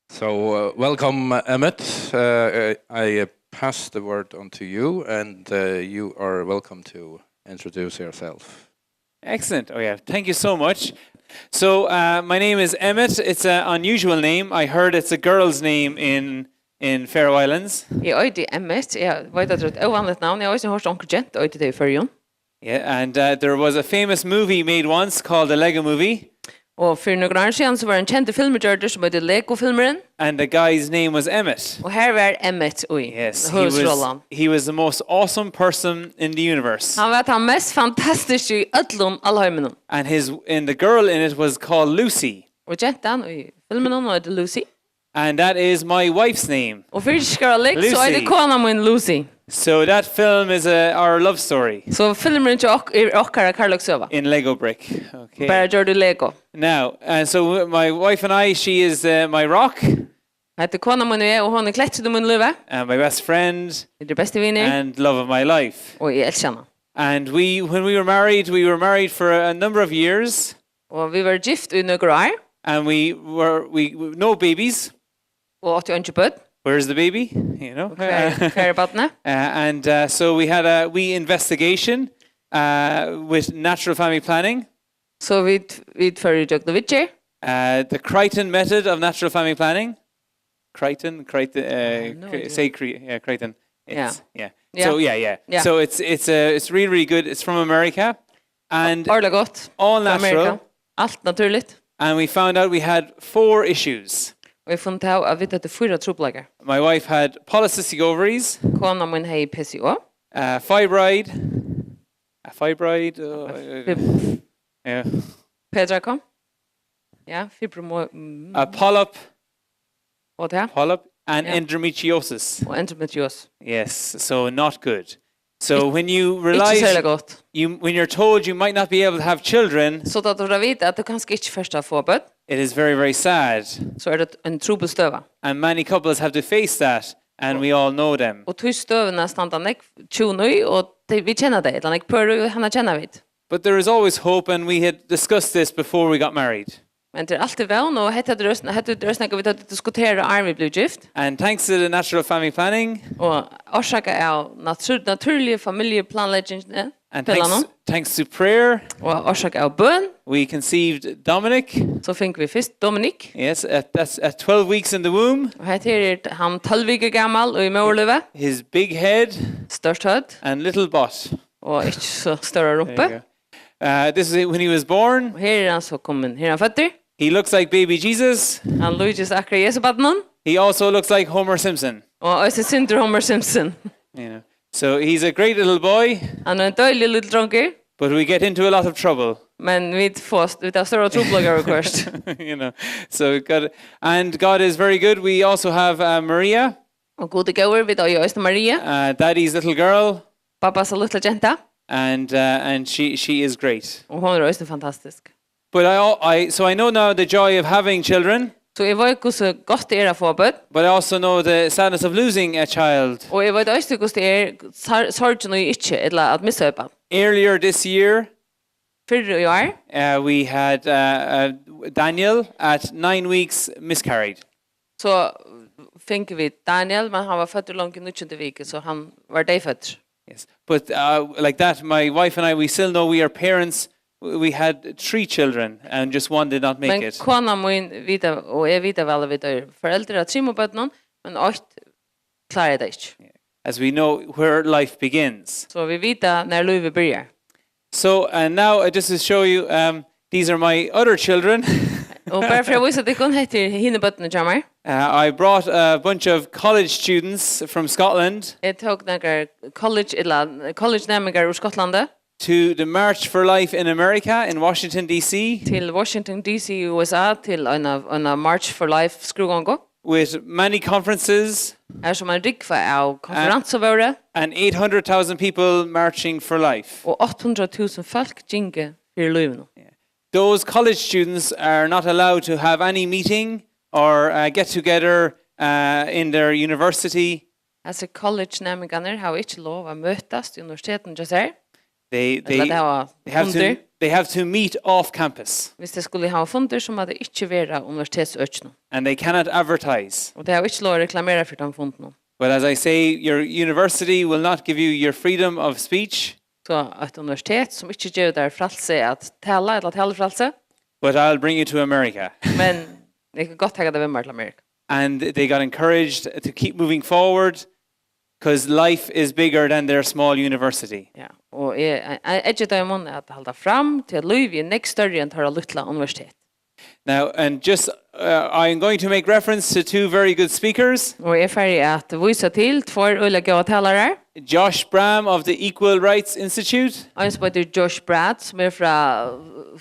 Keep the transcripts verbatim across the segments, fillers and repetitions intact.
So, uh, welcome, uh, Emmett. Uh, I, I pass the word on to you, and uh, you are welcome to introduce yourself. Excellent. Oh, yeah. Thank you so much. So, uh, my name is Emmett. It's an unusual name. I heard it's a girl's name in, in Faroe Islands. Eg eiti Emmett. Eg veit at tað er eitt óvanligt navn. Eg havi eisini hoyrt onkur gentu eita tað í Føroyum. Yeah, and uh, there was a famous movie made once called the Lego Movie. Og fyri nøkur ár síðan so var ein kendur filmur gjørdur sum eitur Lego-filmurin. And the guy's name was Emmett. Og har var Emmett í Yes, he was, høvuðsrollan. He was the most awesome person in the universe. Hann var tann mest fantastiski í øllum alheiminum. And his and the girl in it was called Lucy. Og gentan í filminum, hon eitur Lucy. And that is my wife's name. Og fyri ikki skal vera løgn, so Lucy. Eitur kona mín Lucy. So that film is uh, our love story. So filmurin hjá ok er okkara kærleikssøga. In Lego brick. Okay. Bara gjørdur í Lego. Now, and so my wife and I, she is uh, my rock. Hetta er kona mín og eg, og hon er kletturin í mínum lívi. And my best friend. Vit eru bestu vinir. And love of my life. Og eg elski hana. And we, when we were married, we were married for a number of years. Og vit vóru gift í nøkur ár. And we were, we, we no babies. Og áttu eingi børn. Where's the baby? You know. Hvar, hvar er barnið? Uh, and uh, so we had a we investigation uh, with natural family planning. So vit vit fóru í gjøgnum viðgerð. Uh, the Crichton method of natural family planning. Crichton, Crichton, uh, no Cri- say Cri- yeah, Crichton. It's, yeah. Yeah. So yeah, yeah. Yeah. So it's it's uh, it's really really good. It's from America, and Ordiliga gott. All natural. Amerika. Alt natúrligt. And we found out we had four issues. Og eg fann av at vit høvdu fýra trupulleikar. My wife had polycystic ovaries. Kona mín hevði P C O. Uh, fibroid. A fibroid. Uh, Fib- yeah. Petra kom. Ja, fibromo. Mm. A polyp. Og tað? Polyp and yeah. Endometriosis. Og endometrios. Yes, so not good. So when you realize you, when you're told you might not be able to have children, so at tú vita at tú kanska ikki fert at fáa børn, it is very very sad. So er tað ein trupul støða. And many couples have to face that, and we all know them. Og tí støðuna standa nógv hjún í, og tey, vit kenna tey, ella nógv pør í, og hana kenna vit. But there is always hope, and we had discussed this before we got married. Men tað er altíð vón, og hetta er eisini, hetta er eisini nakað vit høvdu diskuterað áðrenn vit blivu gift. And thanks to the natural family planning. Og orsakað av natúr- natúrligu familjuplanleggingini. And thanks, thanks to prayer. Og orsakað av bøn. We conceived Dominic. So fingu vit fyrst Dominic. Yes, at, that's at twelve weeks in the womb. Og hetta her er hann tólv vikur gamal og í móðurlívi. His big head. Stórt høvd. And little butt. Og ikki so stóra rumpu. There you go. Uh, this is when he was born. Og her er hann so komin. Her er hann føddur. He looks like baby Jesus. Hann líkist akkurát Jesubarninum. He also looks like Homer Simpson. Og eisini sindur Homer Simpson. You know. So he's a great little boy. Hann er ein deiligur lítil drongur. But we get into a lot of trouble. Men vit fáa st- vit hava stórar trupulleikar viðhvørt. You know. So God, and God is very good. We also have uh, Maria. Og Gud er góður, vit eiga eisini Maria. Uh, Daddy's little girl. Babbasa lítla genta. And uh, and she she is great. Og hon er eisini fantastisk. But I, al- I so I know now the joy of having children, So eg veit hvussu gott tað er at fáa børn. But I also know the sadness of losing a child. Og eg veit eisini hvussu tað er sar- sorgin í ikki, ella at missa eitt barn. Earlier this year, Fyrr í ár, uh, we had uh, uh, Daniel at nine weeks miscarried. So fingu vit Daniel, men hann var føddur longu í níggjundu viku, so hann var deyðføddur. Yes, but uh, like that, my wife and I, we still know we are parents. We had three children, and just one did not make Men it. Kona mín vita, og eg vita væl at vit eru foreldur av trimum børnum, men eitt kláraði tað ikki. As we know where life begins. So vit vita nær lívið byrjar. So, and now uh, just to show you, um, these are my other children. Og bara fyri at vísa tykkum, hetta er hini børnini hjá mær. Uh, I brought a bunch of college students from Scotland Eg tók nakrar college, ella college-næmingar úr Skotlandi to the March for Life in America in Washington, D C, til Washington D C í U S A til eina, eina March for Life skrúðgongu. With many conferences. Har sum ein rúgva av konferansur vóru. And eight hundred thousand people marching for life. Og átta hundrað túsund fólk gingu fyri lívinum. Yeah. Those college students are not allowed to have any meeting or uh, get together uh, in their university. Hasir college-næmingarnir hava ikki lov at møtast í universitetinum hjá sær. They, Ella they, hava they, have fundir. To, they have to meet off campus, Hvis tey skulu hava fundir, so má tey ikki vera á universitetsøkinum. And they cannot advertise. Og tey hava ikki lov at reklamera fyri teimum fundunum. But as I say, your university will not give you your freedom of speech, So eitt universitet sum ikki gevur tær frælsi at tala, ella talufrælsi, but I'll bring you to America. Men eg kann gott taka teg við mær til Amerika. And they got encouraged to keep moving forward because life is bigger than their small university. Ja, og eg, eg, eg eggji teimum at halda fram til at lívið er nógv størri enn teirra lítla universitet. Now, and just uh, I'm going to make reference to two very good speakers, Og eg fari at vísa til tveir øgiliga góðar talarar. Josh Bram of the Equal Rights Institute Ein sum eitur Josh Bratt, sum er frá,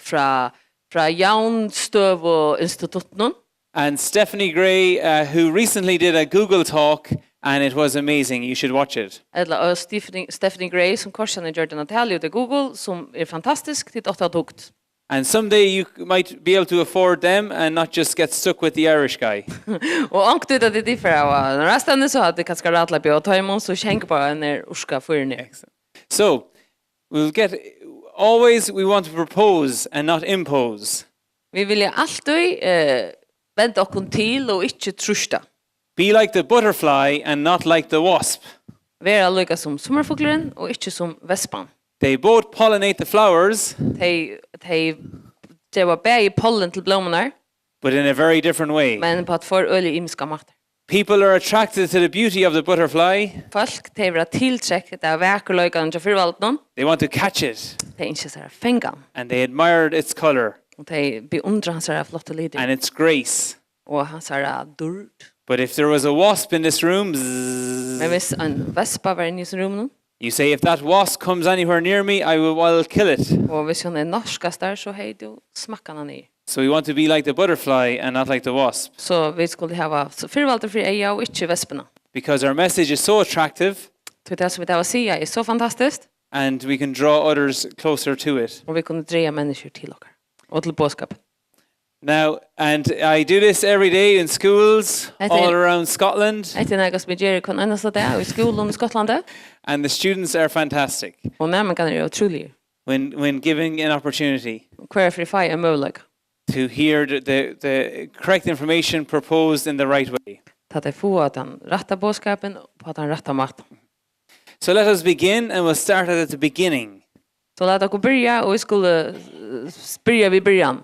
frá, frá Javnstøðuinstituttinum, and Stephanie Gray, uh, who recently did a Google Talk, and it was amazing. You should watch it. Ella og Stephanie, Stephanie Gray, sum kortini gjørdi eina talu út av Google, sum er fantastisk, tit áttu at hugt. And someday you might be able to afford them and not just get stuck with the Irish guy. Og onkuntíð at tit fara av ræðstevnu, so hava tit kanska rætt til at bjóða teimum, so ikki hanga bara ein er urka fyri niður. So we'll get, always we want to propose and not impose. Vit vilja altíð eh, venda okkum til og ikki trýsta. Be like the butterfly and not like the wasp. Vera líka sum summarfuglurin og ikki sum vespan. They both pollinate the flowers, Tey, tey geva bæði pollen til blómurnar, but in a very different way. Men på tveir øgiliga ymiskar mátar. People are attracted to the beauty of the butterfly. Fólk, tey verða tiltrekt av vakurleikanum hjá firvaldinum. They want to catch it, Tey ynskja sær at fanga hann. And they admired its color Og tey beundra hansara flottu litir. And its grace. Og hansara dýrd. But if there was a wasp in this room, zzz, Men hvis ein vespa var inni í hesum rúminum, you say, "If that wasp comes anywhere near me, I will, I'll kill it." Og hvis hon er norskast der, so hevði tú smakkað hana niður. So we want to be like the butterfly and not like the wasp, So vit skuldu hava so firvaldur fyri eyga og ikki vespuna. Because our message is so attractive, Tí tað sum vit hava at siga er so fantastiskt, and we can draw others closer to it. Og vit kunnu draga menniskjur til okkara og til boðskap. Now, and I do this every day in schools I all think- around Scotland, Hetta er nakað sum eg geri hvønn einasta dag í skúlum í Skotlandi, and the students are fantastic. Og næmingarnir eru ótrúligir. When, when giving an opportunity Hvør er fyri fái ein møguleika? To hear the, the, the correct information proposed in the right way. Tá tey fáa tann rætta boðskapin á tann rætta mátan. So let us begin, and we'll start at the beginning. So lat okkum byrja, og vit skulu eh, byrja við byrjan.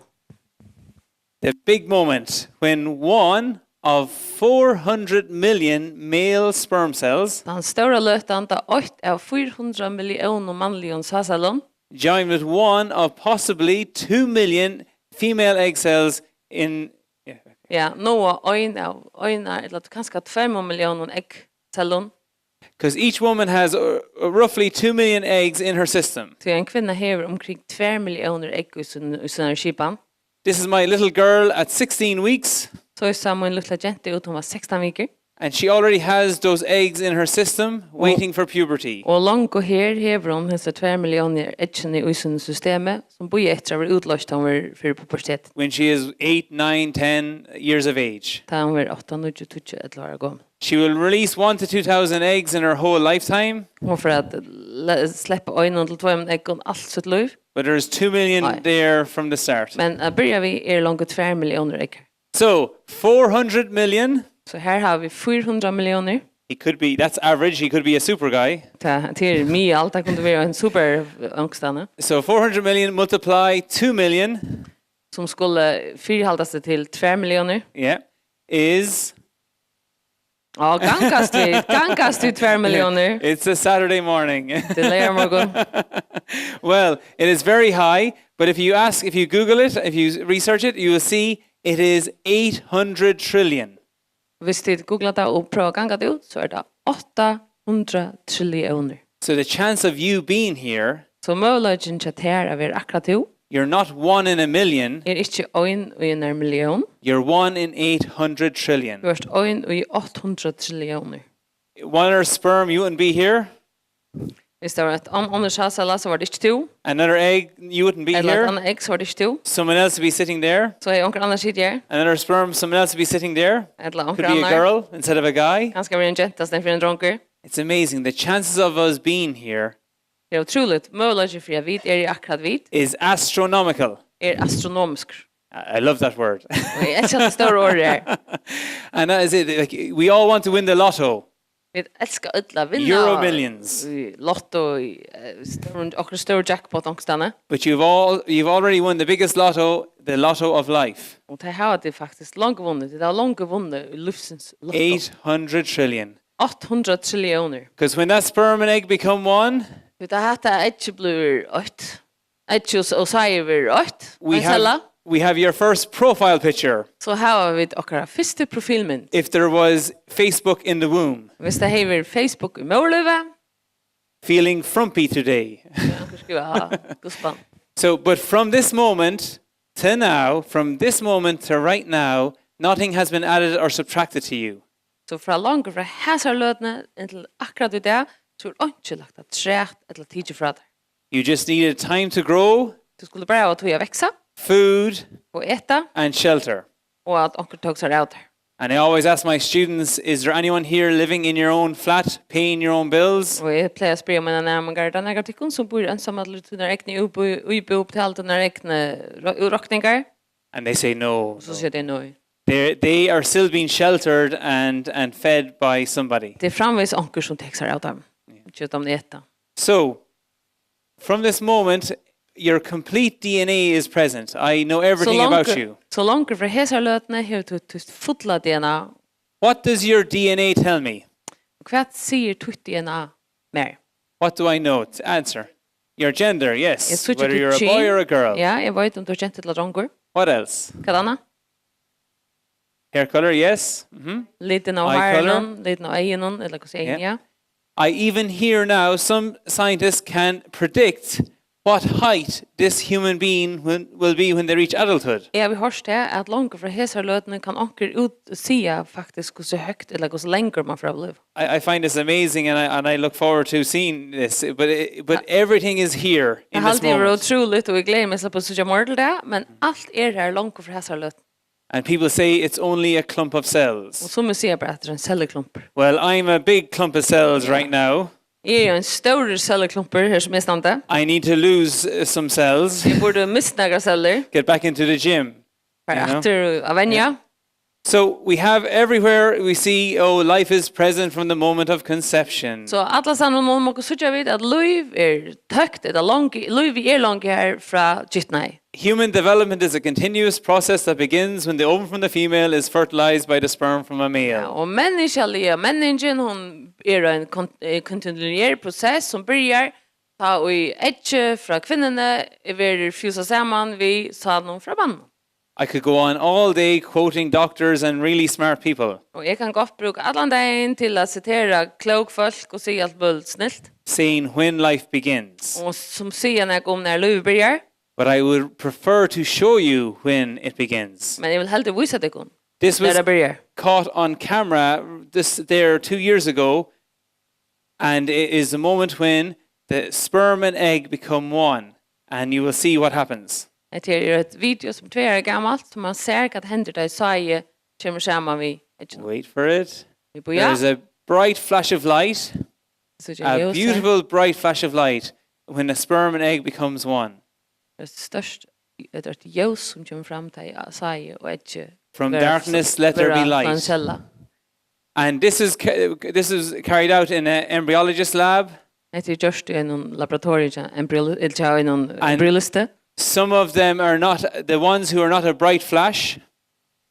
The big moment when one of four hundred million male sperm cells Tann stóra løtan, tá eitt av fýra hundrað milliónum mannligum sæðcellum, joined with one of possibly two million female egg cells in. Yeah. Ja, náa ein av, ein av, ella kanska tveimum milliónum eggcellum. Because each woman has uh, roughly two million eggs in her system. Tí ein kvinna hevur umkring tvær milliónir egg í sín, í sínari skipan. This is my little girl at sixteen weeks, So sá mín lítla genta út, hon var sekstan vikur. And she already has those eggs in her system waiting for puberty. Og longu her hevur hon hesar tvær milliónir eggini í sínum systemi, sum bíða eftir at vera útloyst, tá hon verður fyri pubertet. When she is eight, nine, ten years of age, Tá hon verður átta, níggju, tíggju, ellivu ára gomul. She will release one to two thousand eggs in her whole lifetime, Hon fer at le- sleppa einum til tveimum eggum alt sítt lív. But there's two million Nei. There from the start. Men at byrja við er longu tvær milliónir egg. So, four hundred million. So her hava vit fýra hundrað milliónir. He could be, that's average, he could be a super guy. Tað, tað er miðal, tað kundi verið ein super onkustaðni. So, four hundred million multiply two million. Sum skuldi fyrihalda seg til tvær milliónir. Yeah. Is. Ja, gangast við, gangast við tvær milliónir. It's a Saturday morning. Tað er leygarmorgun. Well, it is very high, but if you ask, if you Google it, if you research it, you will see it is eight hundred trillion. Viss tit googla tað og prøva at ganga tað út, so er tað átta hundrað trilliónir. So the chance of you being here, So møguleikin hjá tær at vera akkurát tú you're not one in a million, er ikki ein í einari millión, you're one in eight hundred trillion. Tú ert ein í átta hundrað trilliónir. One other sperm, you wouldn't be here. Viss tað var eitt an- annars sæðcella, so var tað ikki tú. Another egg, you wouldn't be Ella eitt here. Annað egg, so var tað ikki tú. Someone else would be sitting there. So hevði onkur annar sitið her. Another sperm, someone else would be sitting there. Ella Could onkur be a annar. Girl instead of a guy. Kanska verið ein genta í staðin fyri ein drongur. It's amazing. The chances of us being here Tað er ótrúligt. Møguleikin fyri at vit eru akkurát vit is astronomical. Er astronomiskur. I I love that word. Og eg elski tað stóra orðið her. And that is it. Like, we all want to win the lotto, Vit elska øll at vinna. Euro millions. Í lotto, í eh, stórum, okkurt stór jackpot onkustaðni. But you've all you've already won the biggest lotto, the lotto of life. Og tey hava tey faktiskt longu vunnið. Tey hava longu vunnið í lívsins lotto. Eight hundred trillion. Átta hundrað trilljónir. Because when that sperm and egg become one, Vit hava hatt at eggið blívur eitt. Eggið og, og sæðið verður eitt. we Ein sella. have we have your first profile picture. So hava vit okkara fyrstu profilmynd. If there was Facebook in the womb, Hvis tað hevur verið Facebook í móðurlívi, feeling frumpy today. ja, skriva, ha, guspan. So, but from this moment to now, from this moment to right now, nothing has been added or subtracted to you. So frá longu frá hesar løtuni inntil akkurát í dag, so er einki lagt afturat ella tikið frá tær. You just needed time to grow, Tú skuldi bara hava tíð at vaksa food, og eta and shelter. Og at onkur tók sær av tær. And I always ask my students, is there anyone here living in your own flat, paying your own bills? Og eg plagi at spyrja mínar næmingar, er tað nakar av tykkum sum býr einsamallur í tínari egnu íbúð, íbúð, betalir tínar egnu rá- rokningar? And they say no. Og so siga tey nei. They they are still being sheltered and and fed by somebody. Tað er framvegis onkur sum tekur sær av teimum. Gevur teimum at eta. So, from this moment, your complete D N A is present. I know everything about you. So longu frá hesar løtuni hevur tú títt fulla D N A. What does your D N A tell me? Hvat sigur títt D N A mær? What do I know? To answer. Your gender, Eg yes. síggi Whether títt you're a boy kyn. Or a girl. Ja, eg veit um tú ert genta ella drongur. What else? Hvat annað? Hair color, yes. Mm-hmm. Litin av Eye color. Hárinum, litin av eygunum, ella hvussu eygu, Ja. Ja. I even hear now some scientists can predict what height this human being will, will be when they reach adulthood. Eg havi hoyrt tað, at longu frá hesar løtuni kann onkur út siga faktiskt hvussu høgt ella hvussu langur man fer at blíva. I, I find this amazing, and I and I look forward to seeing this. But it, but everything is here in Eg this haldi, tað er moment. Ótrúligt, og eg gleði meg til at síggja meir til tað, men alt er her longu frá hesar løtuni. And people say it's only a clump of Og cells. summi siga bara at tað er ein celluklumpur. Well, I'm a big clump of cells right now. Eg eri ein stórur celluklumpur her sum eg standi. I need to lose uh, some cells, Eg burdi mist nakrar cellir, get back into the gym. fara You know? Aftur at venja. So we have everywhere we see, oh, life is present from the moment of conception. So allastaðni um okkum síggja vit at lív er tøkt, ella longu, lívið er longu her frá gitnaði. Human development is a continuous process that begins when the ovum from the female is fertilized by the sperm from a male. Ja, og menniskjaliga menningin, hon er ein kon- eh, kontinuerlig prosess sum byrjar tá ið eggið frá kvinnuni verður fjúsað saman við sæðinum frá manninum. I could go on all day quoting doctors and really smart people. Og eg kann gott brúka allan dagin til at sitera klók fólk og siga alt møguligt snilt, Saying when life begins. Og sum siga nakað um nær lívið byrjar, But I would prefer to show you when it begins. Men eg vil heldur vísa tykkum This nær was tað byrjar. Caught on camera this there two years ago, and it is the moment when the sperm and egg become one, and you will see what happens. Hetta her er eitt video sum er tvey ár gamalt, sum man sær hvat hendir tá ið sáðið kemur saman við egginum. Wait for it. Vit bíða. There's a bright flash of light, So a beautiful bright flash of light when the sperm and egg becomes one. Eitt stórt, eitt, eitt ljós sum kemur fram tá ið sáðið og eggið From verða- darkness, let there be verða light. Ein sella. And this is ca- this is carried out in an embryologist lab. Hetta er gjørt í einum laboratorium, hjá embryolo- ella hjá einum And- embryolisti. Some of them are not the ones who are not a bright flash.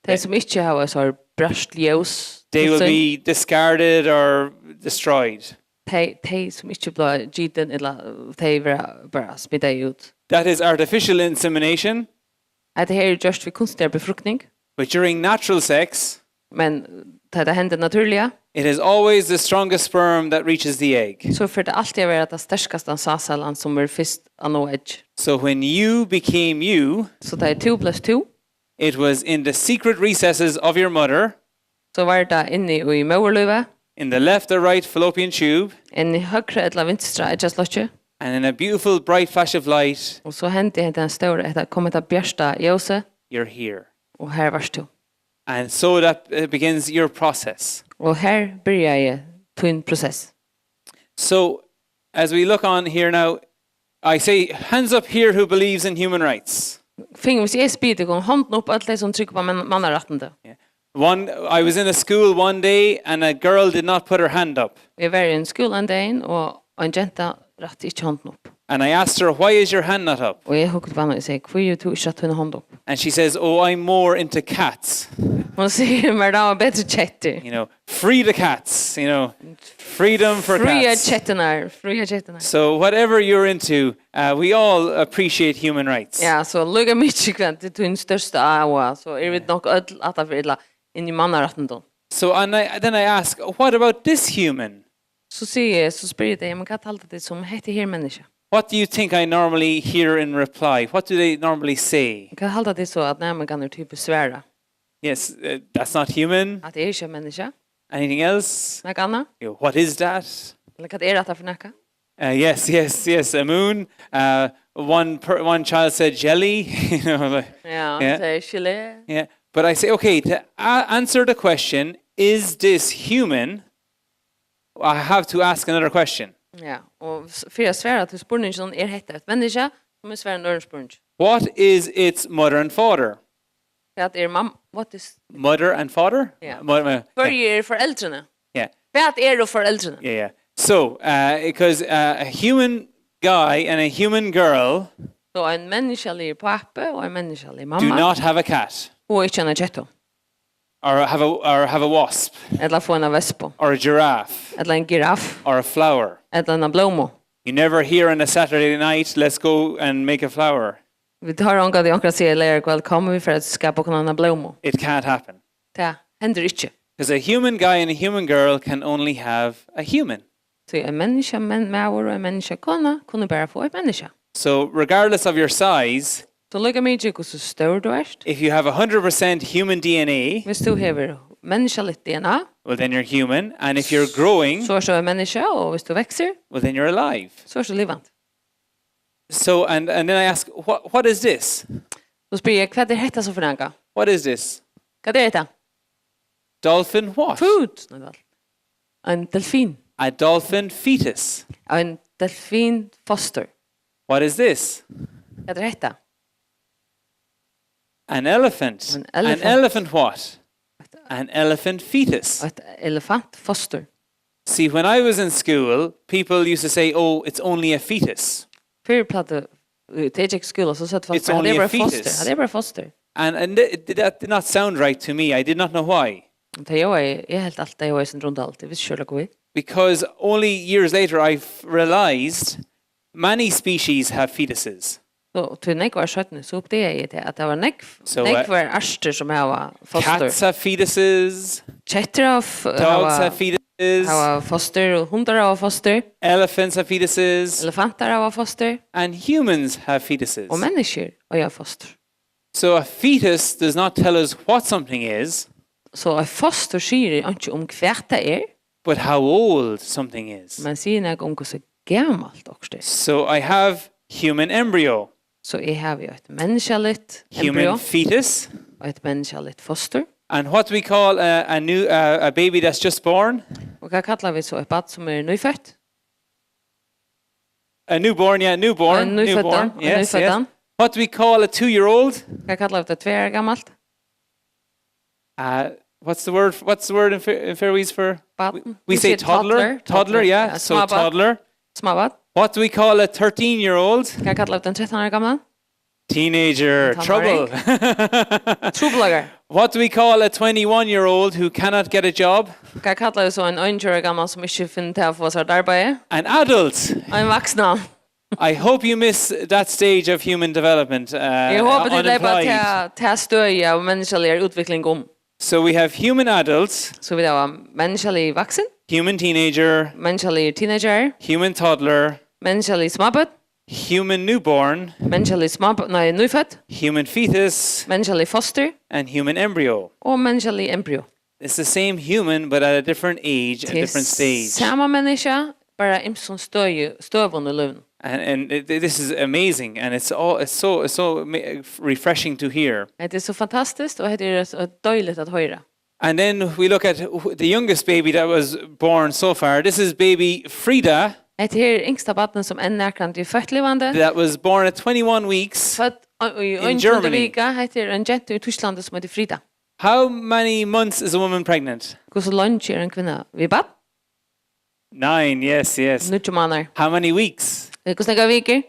Tey sum ikki hava so breitt ljós, They will til sín, be discarded or destroyed. tey, tey sum ikki blíva gitin, ella tey verða bara smitaði út. That is artificial insemination. Hetta her er gjørt við kunstligari befrukting, But during natural sex, men tá tað hendir natúrliga, it is always the strongest sperm that reaches the egg. So fer tað altíð at vera tað sterkasta sáðcellan sum verður fyrst at náa egg. So when you became you, So tá ið tú bleivst tú, it was in the secret recesses of your mother, so var tað inni í móðurlívi, in the left or right fallopian tube, inni í høgra ella vinstra eggjaslokki, and in a beautiful bright flash of light, og so hendi hetta stóra, hetta kom hetta bjarta ljósið, you're here. Og her vart tú. And so that uh, begins your process. Og her byrjaði tín prosess. So as we look on here now, I say, "Hands up here who believes in human rights." Fingum, hvis eg spyr tykkum, hondina upp, øll tey sum trúgva á mann- mannarættindi. One, I was in a school one day and a girl did not put her hand up. Eg var í ein skúla ein dagin, og ein genta rætti ikki hondina upp. And I asked her, "Why is your hand not up?" Og eg hugdi upp á hana og segi, "Hví hevur tú ikki sett tína hond upp?" And she says, "Oh, I'm more into cats." Hon sigur, "Mær dámar betri kettur." You know, free the cats, you know, freedom for Fría cats. Ketturnar, fría ketturnar. So whatever you're into, uh, we all appreciate human rights. Ja, so líka mikið hvat er tín størsta áhuga, so eru vit nokk øll aftanfyri ella inn í mannarættindum. So and I, then I ask, "What about this human?" So sigi eg, so spyr eg tey, "Men hvat halda tit sum hetta her menniskja?" What do you think I normally hear in reply? What do they normally say? Hvat halda tit so at næmingarnir typur svara? "Yes, uh, that's not human." At tað er ikki ein menniskja? Anything else? Nakað annað? You know, "What is that?" Ella hvat er hatta fyri nakað? Uh, yes, yes, yes, a moon. Uh, one per, one child said, "Jelly." You know, like, Ja, Yeah. tað er gelé. Yeah, but I say, "Okay, to a- answer the question, is this human? I have to ask another question. Ja, og s- fyri at svara til spurningin, er hetta eitt menniskja, so má eg svara ein øðrum spurningi. What is its mother and father?" Hvat er mamma? What is... Mother and father? Yeah. Mo- mo- Hvørji eru foreldrini? Yeah, Hvat eru foreldrini? yeah, yeah. So, uh, because uh, a human guy and a human girl So ein menniskjaligur pápi og ein menniskjalig do mamma not have a cat, og ikki eina kettu. or have a or have a wasp, Ella fáa eina vespu. or a giraffe, Ella ein giraff. Or a flower. Ella eina blómu. You never hear on a Saturday night, "Let's go and make a flower." Vit hoyra ongantíð onkran siga, "Leygarkvøld, kom, vit fara at skapa okkum eina blómu." It can't happen. Tað hendir ikki. Because a human guy and a human girl can only have a human. So ein menniskja, men, maður og ein menniskja, kona, kunnu bara fáa eitt menniskja. So regardless of your size, So líka mikið hvussu stór tú ert, if you have one hundred percent human D N A, hvis tú hevur menniskjaligt D N A, well, then you're human. And if you're growing, so ert tú ein menniskja, og hvis tú veksur, well, then you're alive. So ert tú livandi. So, and, and then I ask, "What, what is this? So spyr eg, "Hvat er hetta so fyri nakað?" What is this? Hvat er hetta? Dolphin what?" Food. Nei, væl. Ein delfin. A dolphin fetus. Ein delfin fostur. What is this? Hvat er hetta? An elephant. An An elephant. Elephant what? An elephant fetus. Eitt elefant fostur. See, when I was in school, people used to say, "Oh, it's only a fetus." Fyrr plagdu, eh, tey gekk í skúla, so søgdu fólk, It's only "Hetta er a bara fostur." Fetus. Hetta er bara fostur. And, and th- that did not sound right to me. I did not know why. Og tað ljóðaði, eg helt alt, tað ljóðaði sum rundaligt. Eg visti ikki, hví. Because only years later I f- realized many species have fetuses. So, til nógv ár seinni, so uppdagaði eg tað, at tað var nógv, So, nógvar artir sum hava fostur. Cats have fetuses. Kettur hava, f- Dogs have hava, fetuses. Hava fostur, og hundar hava fostur. Elephants have fetuses. Elefantar hava fostur. And humans have fetuses. Og menniskjur eiga fostur. So a fetus does not tell us what something is, So eitt fostur sigur einki um hvat tað er, but how old something is. Men sigur nakað um hvussu gamalt okkurt er. So I have human embryo. So eg havi eitt menniskjaligt Human embryo, fetus. Og eitt menniskjaligt fostur. And what we call a, a new a, a baby that's just born. Og hvat kalla vit so eitt barn sum er nýføtt? A newborn, yeah, newborn, Ein nýføddan, newborn. ein Yes, yes. Nýføddan. What we call a two-year-old. Hvat kalla vit tað, tvey ára gamalt? Uh, what's the word? What's the word in, Fa- in Faroese for? Barn. We say toddler. Toddler, yeah. So Smábarn. Toddler. Smábarn. What we call a thirteen-year-old. Hvat kalla vit ein trettan ára gamlan? Teenager. Trouble. Trupulleikar. What we call a twenty-one-year-old who cannot get a job. Hvat kalla vit so ein einogtjúgu ára gamlan sum ikki finnur til at fáa sær eitt arbeiði? An adult. Ein vaksnan. I hope you miss that stage of human development. Uh, Eg hopi tit leypa unimplied. Ta, ta støði av menniskjaligari útvikling um. So we have human adults, So vit hava menniskjalig vaksin, human teenager, menniskjalig teenager, human toddler, menniskjalig smábørn, human newborn, menniskjalig smábørn, nei, nýfødd, human fetus, menniskjalig fostur and human embryo. Og menniskjalig embryo. It's the same human, but at a different age, a Tað er different stage. Sama menniskja, bara ymsum støði, støðum í lívinum. And, and it, this is amazing, and it's all it's so it's so ma- refreshing to hear. Hetta er so fantastiskt, og hetta er so deiligt at hoyra. And then we look at wh- the youngest baby that was born so far. This is baby Frida. Hetta her er yngsta barnið, sum enn nakrantíð er føtt livandi. That was born at twenty-one weeks. Fødd í einogtjúgu viku. Hetta er ein genta í Týsklandi, sum eitur Frida. How many months is a woman pregnant? Hvussu leingi er ein kvinna við barn? Nine, yes, yes. Níggju mánaðir. How many weeks? Eh, hvussu nógvar vikur?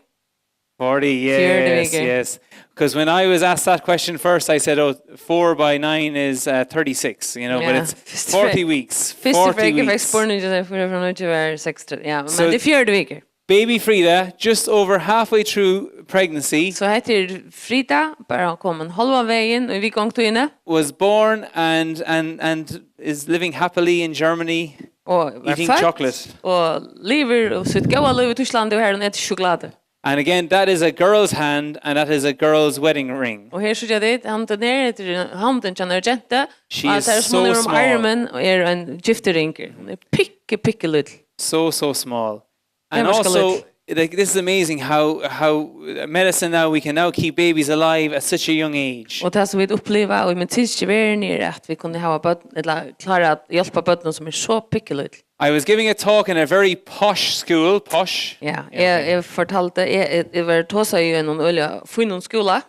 Forty, fjøruti vikur. Yes. Because when I was asked that question first, I said, "Oh, four by nine is uh, thirty-six," you know, but it's forty weeks. Fyrstu ferð eg fekk spurningin, so fór eg frá níggju var seksogtretivu. Ja, men so tað er fjøruti vikur. Baby Frida, just over halfway through pregnancy, so hetta er Frida, bara komin hálvan vegin í viðgongdini, was born and and and is living happily in Germany, og var eating fødd chocolate. Og livir og sítt góða lív í Týsklandi, og har hon etur sjokulátu. And again, that is a girl's hand and that is a girl's wedding ring. Og her síggja tit, hondin her, hetta er hondin hjá einari gentu. She is so small. Og at hon hevur um armin og er ein giftiringur. Hon er pikki, pikki lítil. So, so small. And also, like, this is amazing how how medicine now, we can now keep babies alive at such a young age. Og tað sum vit uppliva í medisinski verðini er at vit kunnu hava børn, ella klára at hjálpa børnum sum eru so pikki lítil. I was giving a talk in a very posh school, posh. Ja, eg, eg fortaldi, eg, eg, eg var tosa í einum øgiliga fínum skúla.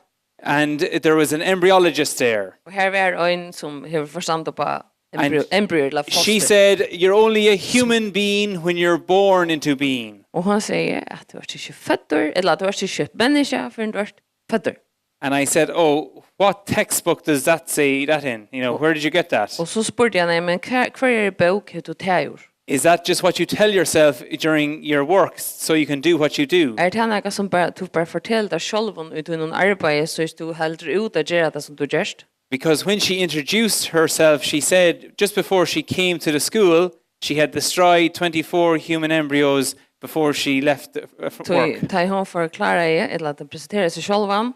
And there was an embryologist there. Og her var ein sum hevur forstand upp á embryo, embryo ella fostur. She said, "You're only a human being when you're born into being." Og hon segði at tú ert ikki føddur, ella at tú ert ikki eitt menniskja fyrr enn tú ert føddur. And I said, "Oh, what textbook does that say that in? You know, where did you get that?" Og so spurdi hann, "Men hvar, hvørjari bók hevur tú tað úr?" Is that just what you tell yourself during your work so you can do what you do? Er tað nakað sum bara, tú bara fortelur tær sjálvum í tínum arbeiði, so at tú heldur út at gera tað sum tú gert? Because when she introduced herself, she said, just before she came to the school, she had destroyed twenty-four human embryos before she left uh, f- Tí work. Tá hon forklaraði, ella at presenteraði seg sjálvan,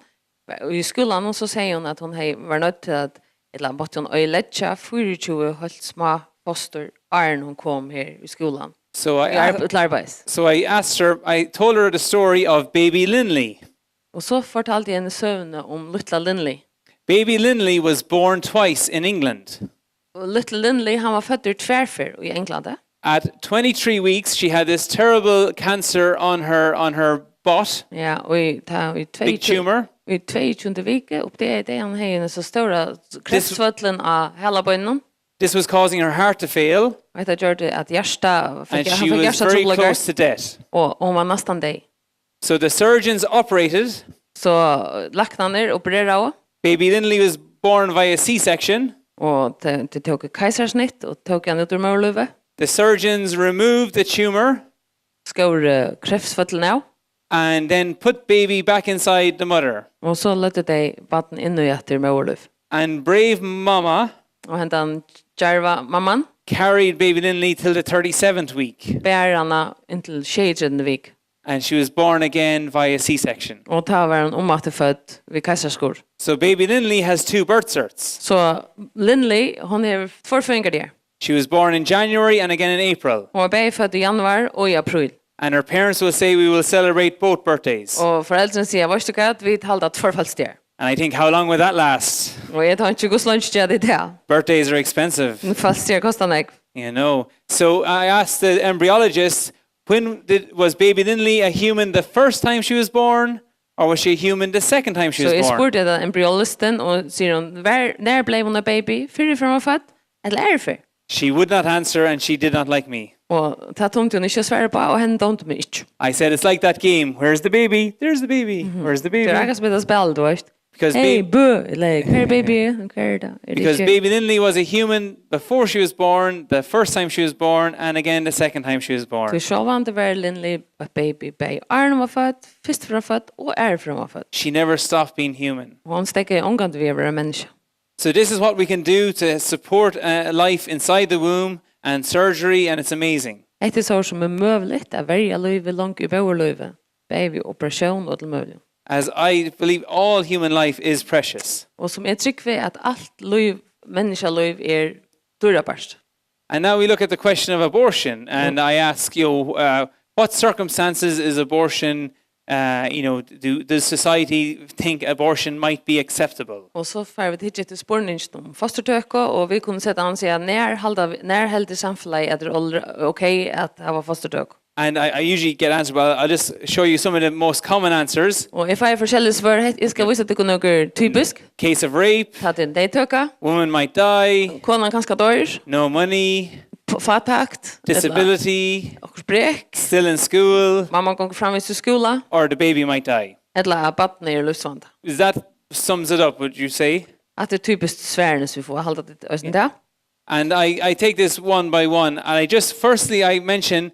í skúlanum, so segði hon, at hon hevði, var noydd til at, ella mátti hon oyðileggja fýraogtjúgu heilt smá fostur, áðrenn hon kom her í skúlan. So I, Í arb- til arbeiðis. So I asked her, I told her the story of baby Linley. Og so fortaldi eg henni søguna um lítla Linley. Baby Linley was born twice in England. Og lítli Linley, hann var føddur tvær ferð í Englandi. At twenty-three weeks, she had this terrible cancer on her on her butt. Ja, og í, tá, í Big tveyogtjúgu, tumor. Í tveyogtjúgundu viku, uppdagaði tey, hann hevði ein so stóra kreftsvøllin á halabeininum. This was causing her heart to fail. Og hetta gjørdi at hjarta, And fekk, she hann fekk was very hjartatrupulleikar. Close to death. Og, og hon var næstan deyð. So the surgeons operated. So læknarnir opereraðu. Baby Linley was born via C-section. Og tey, tey tóku keisarsnitt og tóku hann út úr móðurlívi. The surgeons removed the tumor. Skóru kreftsvøllin av. And then put baby back inside the mother. Og so løgdu tey barn inn í aftur móðurlív. And brave mama Og hendan djarva mamman carried baby Linley till the thirty-seventh week. Bar hana inntil sjeyogtretivu viku. And she was born again via C-section. Og tá var hon umaftur fødd við keisaraskurð. So baby Linley has two birth certs. So Linley, hon hevur tveir føðingardagar. She was born in January and again in April. Hon var bæði fødd í januar og í apríl. And her parents will say, "We will celebrate both birthdays." Og foreldrini siga, "Veitst tú hvat, vit halda tveir føðisdagar." And I think, "How long will that last?" Og eg tenki, hvussu leingi gera tit tað? Birthdays are expensive. Føðisdagar kosta nógv. You know. So I asked the embryologist, "When did, was baby Linley a human the first time she was born, or was she a human the second time she So was eg born?" Spurdi hetta embryologin, og sigur hon, "Var, nær bleiv hon ein baby? Fyrr ferð hon var fødd, ella aðru ferð?" She would not answer and she did not like me. Og tað tímdi hon ikki at svara uppá, og henni dámdi meg ikki. I said, "It's like that game. Where's the baby? There's the baby. Where's the baby?" Tað er akkurát sum hetta spæl, tú veitst. Because Hey, baby, bø, ella, hvar er baby? Hvar er tað? Er tað Because ikki baby Linley was a human before she was born, the first time she was born, and again the second time she was born. Tí sjálvandi var Linley eitt baby, bæði áðrenn hon var fødd, fyrst ferð hon var fødd og aðru ferð hon var fødd. She never stopped being human. Hon steðgaði ongantíð við at vera menniskja. So this is what we can do to support uh, life inside the womb and surgery, and it's amazing. Hetta er so sum er møguligt at verja lívið longu í móðurlívi, bæði við operatión og øllum møguligum. As I believe all human life is precious. Og sum eg trúgvi at alt lív, menniskjalív er dýrabært. And now we look at the question of abortion, and I ask you, uh, what circumstances is abortion, uh, you know, do, does society think abortion might be acceptable? Og so fara vit hyggja eftir spurninginum um fosturtøku, og vit kunnu seta hann og siga, nær halda, nær heldur samfelagið at tað er ol-, ok at hava fosturtøku? And I, I usually get answered, but I'll just show you some of the most common answers. Og eg fái forskjellig svør. Hei, eg skal vísa tykkum nøkur typisk. Case of rape, Tá til neyðtøka. Woman might die. Konan kanska doyr. No money. P- Fátækt. Disability. Ella okkurt brek. Still in school. Mamman gongur framvegis í skúla. Or the baby might die. Ella at barnið er í lívsvanda. Is that sums it up, would you say? At tað er typiskt svarini sum vit fáa, halda tit eisini tað? And I, I take this one by one, and I just, firstly, I mention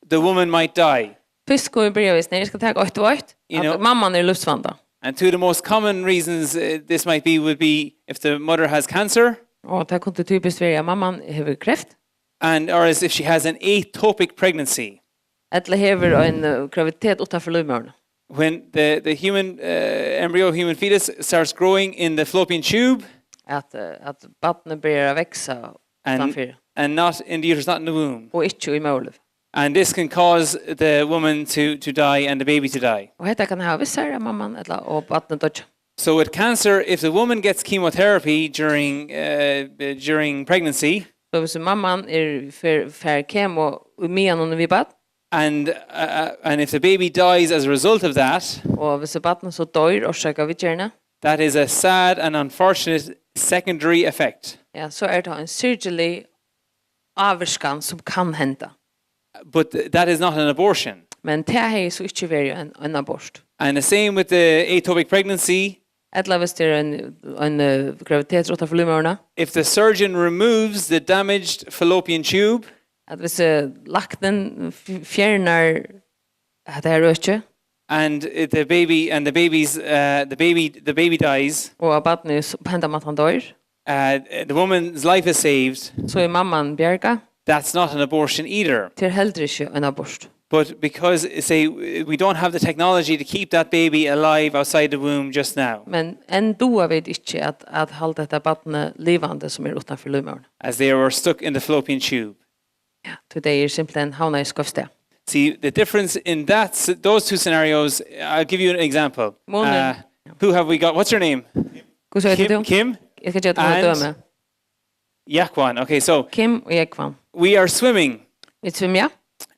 the woman might die. Fyrst skal vit byrja við, eg skal taka eitt og eitt, You know, at mamman er í lívsvanda. And two of the most common reasons uh, this might be would be if the mother has cancer, Og tað kundi typiskt verið at mamman hevur kreft, and or as if she has an atopic pregnancy. Ella hevur ein uh, graviditet utanfyri lívmóðurina. When the, the human uh, embryo, human fetus starts growing in the fallopian tube, At, uh, at barnið byrjar at veksa And, utanfyri and not in the uterus, not in the womb. Og ikki í móðurlív. And this can cause the woman to, to die and the baby to die. Og hetta kann hava við sær at mamman ella og barnið doyggja. So with cancer, if the woman gets chemotherapy during, uh, during pregnancy, So hvis mamman er fer, fer kemo í meðan hon er við barn, and, uh, uh, and if the baby dies as a result of that, Og hvis barnið so doyr orsakað viðgerðina, that is a sad and unfortunate secondary effect. Ja, so er tað ein syrgilig ávirkan sum kann henda. But th- that is not an abortion. Men tað hevði so ikki verið ein, ein abort. And the same with the atopic pregnancy. Ella hvis tað er ein, ein uh, graviditet utanfyri lívmóðurina. If the surgeon removes the damaged fallopian tube, At hvis uh, læknin f- fjernar hetta her økið, and uh, the baby and the baby's uh, the baby the baby dies, Og at barnið s- hendan mátan doyr, uh, the woman's life is saved. So er mamman bjargað. That's not an abortion either. Tað er heldur ikki ein abort. But because, say, we don't have the technology to keep that baby alive outside the womb just now. Men enn duga vit ikki at, at halda hetta barnið livandi sum er utanfyri lívmóðurina. As they were stuck in the fallopian tube. Ja, tí tey eru simpelthen havnað í skeivt stað. See, the difference in that, those two scenarios, I'll give you an example. Munin. Uh, who have we got? What's your name? Hvussu eitur Kim, tú? Kim? Eg skal geva tær eitt dømi. Jakwan. Okay, so Kim og Jógvan. We are swimming. Vit svimja.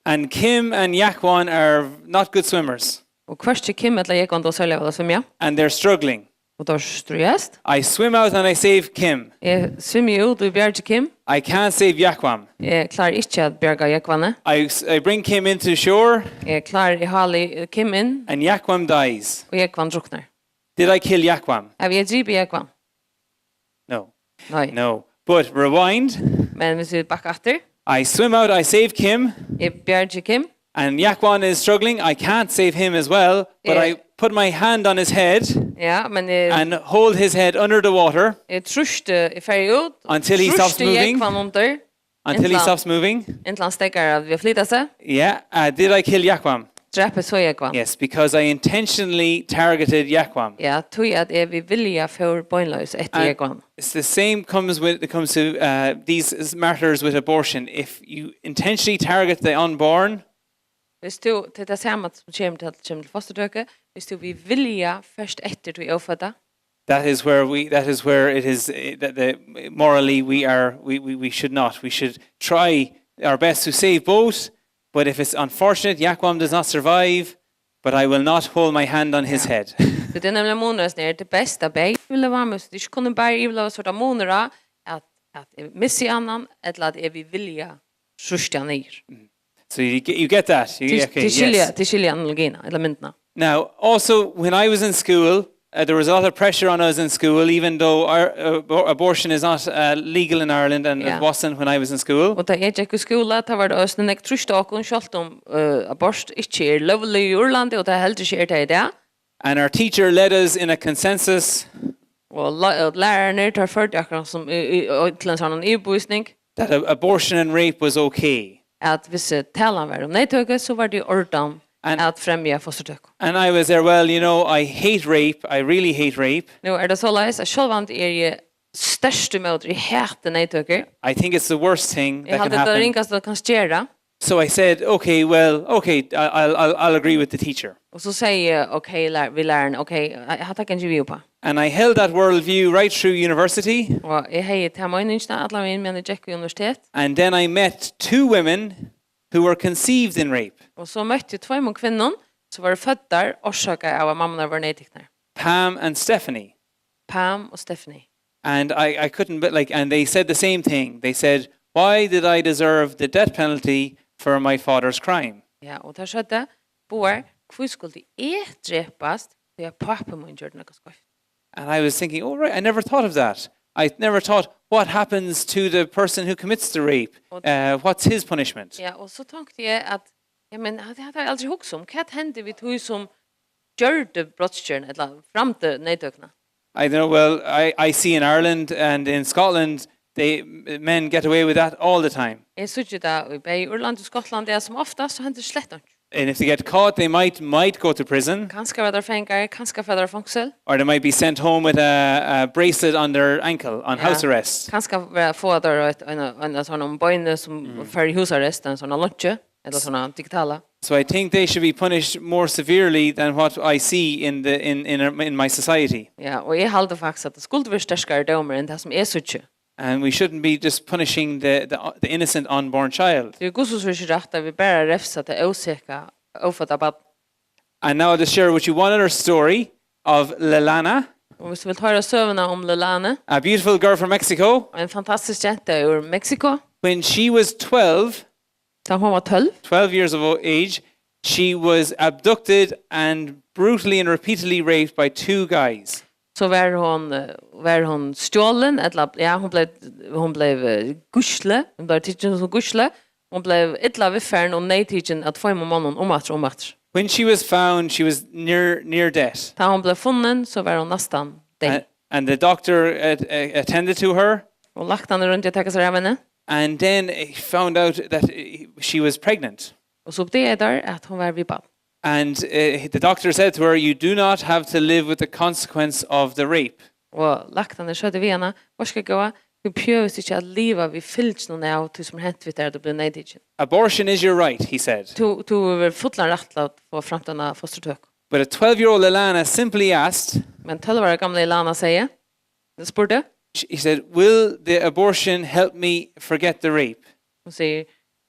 And Kim and Jakwan are not good swimmers. Og hvørki Kim ella Jógvan duga serliga væl at svimja. And they're struggling. Og teir stríðast. I swim out and I save Kim. Eg svimji út og bjargi Kim. I can't save Jakwan. Eg klári ikki at bjarga Jógvani. I, I bring Kim into shore. Eg klári, eg háli Kim inn. And Jakwan dies. Og Jógvan druknar. Did I kill Jakwan? Havi eg dripið Jógvan? No. Nei. No. But rewind. Men hvis vit bakka aftur. I swim out, I save Kim. Eg bjargi Kim. And Jakwan is struggling. I can't save him as well, but I put my hand on his head. Ja, men eg, and hold his head under the water. Eg trýsti, eg fari út. Until he stops moving. Trýsti Jógvan undir. Until he stops moving. Inntil hann steðgar at við at flyta seg. Yeah, uh, did I kill Jakwan? Drap eg so Jógvan? Yes, because I intentionally targeted Jakwan. Ja, tí at eg við vilja fór beinleiðis eftir Jógvan. It's the same comes with it comes to uh, these matters with abortion. If you intentionally target the unborn, Hvis tú, tað er tað sama sum kemur til, kemur til fosturtøku, hvis tú við vilja fert eftir tí ófødda, that is where we that is where it is uh, that the morally we are we, we, we should not. We should try our best to save both, but if it's unfortunate, Jakwan does not survive, but I will not hold my hand on his head. So tað er nemliga munur, er tað best at bæði yvirliva, men so tað ikki kunnu bæði yvirliva, so er tað munur á at, at eg missi annan, ella at eg við vilja trýsti hann niður. So you, get- you get that? You, Tit okay, tit skilja, yes. Tit skilja analogina, ella myndina. Now, also, when I was in school, uh, there was a lot of pressure on us in school, even though our, uh, abor- abortion is not uh, legal in Ireland, and Yeah. it wasn't when I was in school. Og tá eg gekk í skúla, tá var tað eisini nógv trýst á okkum, sjálvt um uh, abort ikki er lóglig í Írlandi, og tað heldur ikki er tað í dag. And our teacher led us in a consensus Og la- og lærararnir, teir førdu akkurát sum í, í, í, til ein sånn yvirbevísning, that a- abortion and rape was okay. At hvis eh, talan var um neyðtøku, so var tað í ordan And- at fremja fosturtøku. And I was there, well, you know, I hate rape. I really hate rape. Nú er tað soleiðis, at sjálvandi er eg sterkt ímóti, eg hati neyðtøkur. I think it's the worst thing Eg that can haldi, tað er happen. Ringast, tú kanst gera. So I said, okay, well, okay, I- I'll, I'll, I'll agree with the teacher. Og so segði eg, ok, lær, við læraran, ok, hatta kann eg við upp á. And I held that worldview right through university. Og eg hevði ta meiningina allan vegin meðan eg gekk í universitet. And then I met two women who were conceived in rape. Og so møtti eg tveimum kvinnum, sum vóru føddar orsakað av at mammurnar vóru neyðtiknar. Pam and Stephanie. Pam og Stephanie. And I, I couldn't, but like, and they said the same thing. They said, "Why did I deserve the death penalty for my father's crime?" Ja, og tær søgdu, báðar, hví skuldi eg drepast, tí at pápi mín gjørdi nakað skeivt? And I was thinking, "Oh, right, I never thought of that. I never thought what happens to the person who commits the rape. Uh, what's his punishment?" Ja, og so tonkti eg at, ja, men hatta havi eg aldri hugsað um. Hvat hendi við tí sum gjørdi brotsgerðina, ella framdi neyðtøkuna? I don't know, well, I, I see in Ireland and in Scotland, they, men get away with that all the time. Eg síggi tað í bæði Írlandi og Skotlandi, at sum oftast, so hendir slett einki. And if they get caught, they might, might go to prison, Kanska verða teir fangar, kanska fara teir í fongsel. Or they might be sent home with a, a bracelet on their ankle on Ja. House arrest. Kanska verða, fáa teir eitt, ein, ein, ein sånn um beinið sum fer í húsarrest, ein sånn lonki, ella sånn digitala. So I think they should be punished more severely than what I see in, the, in, in, in my society. Ja, og eg haldi faktiskt, at tað skuldi verið sterkari dómur enn tað sum eg síggi. And we shouldn't be just punishing the, the, the innocent unborn child. Tí Guds orð sigur rætt, at vit bara refsa tað óseka, ófødda barn. And now I'll just share with you one other story of Lalana, Og hvis du vil høre søvna om Lelane, a beautiful girl from Mexico. En fantastisk jente ur Mexico. When she was twelve, Da hon var tólv, twelve years of age, she was abducted and brutally and repeatedly raped by two guys. Så var hon, eh, var hon stjålen, ella, ja, hon ble, hon ble eh, gísli, hon ble tikin som gísli, hon ble illa viðfarin og neyðtikin av tveimum monnum um aftur, um aftur. When she was found, she was near, near death. Da hon ble funnin, så var hon næstan død. And, and the doctor at, uh, attended to her. Og læknarnir royndu at taka sær av henni. And then he found out that uh, she was pregnant. Og so uppdagaðu teir at hon var við barn. And uh, the doctor said to her, "You do not have to live with the consequence of the rape." Og læknarnir søgdu við hana, "Várska góða, tú behøvist ikki at liva við fylgjunum av tí sum er hent við tær, at tú bleiv neyðtikin. "Abortion is your right," he said. Tú, tú hevur fullan rætt til at fáa framtíðina fosturtøku." But a twelve-year-old Lelana simply asked, Men tólv ára gamla Ilana segði, spurdi, she said, "Will the abortion help me forget the rape?" Hon sigur,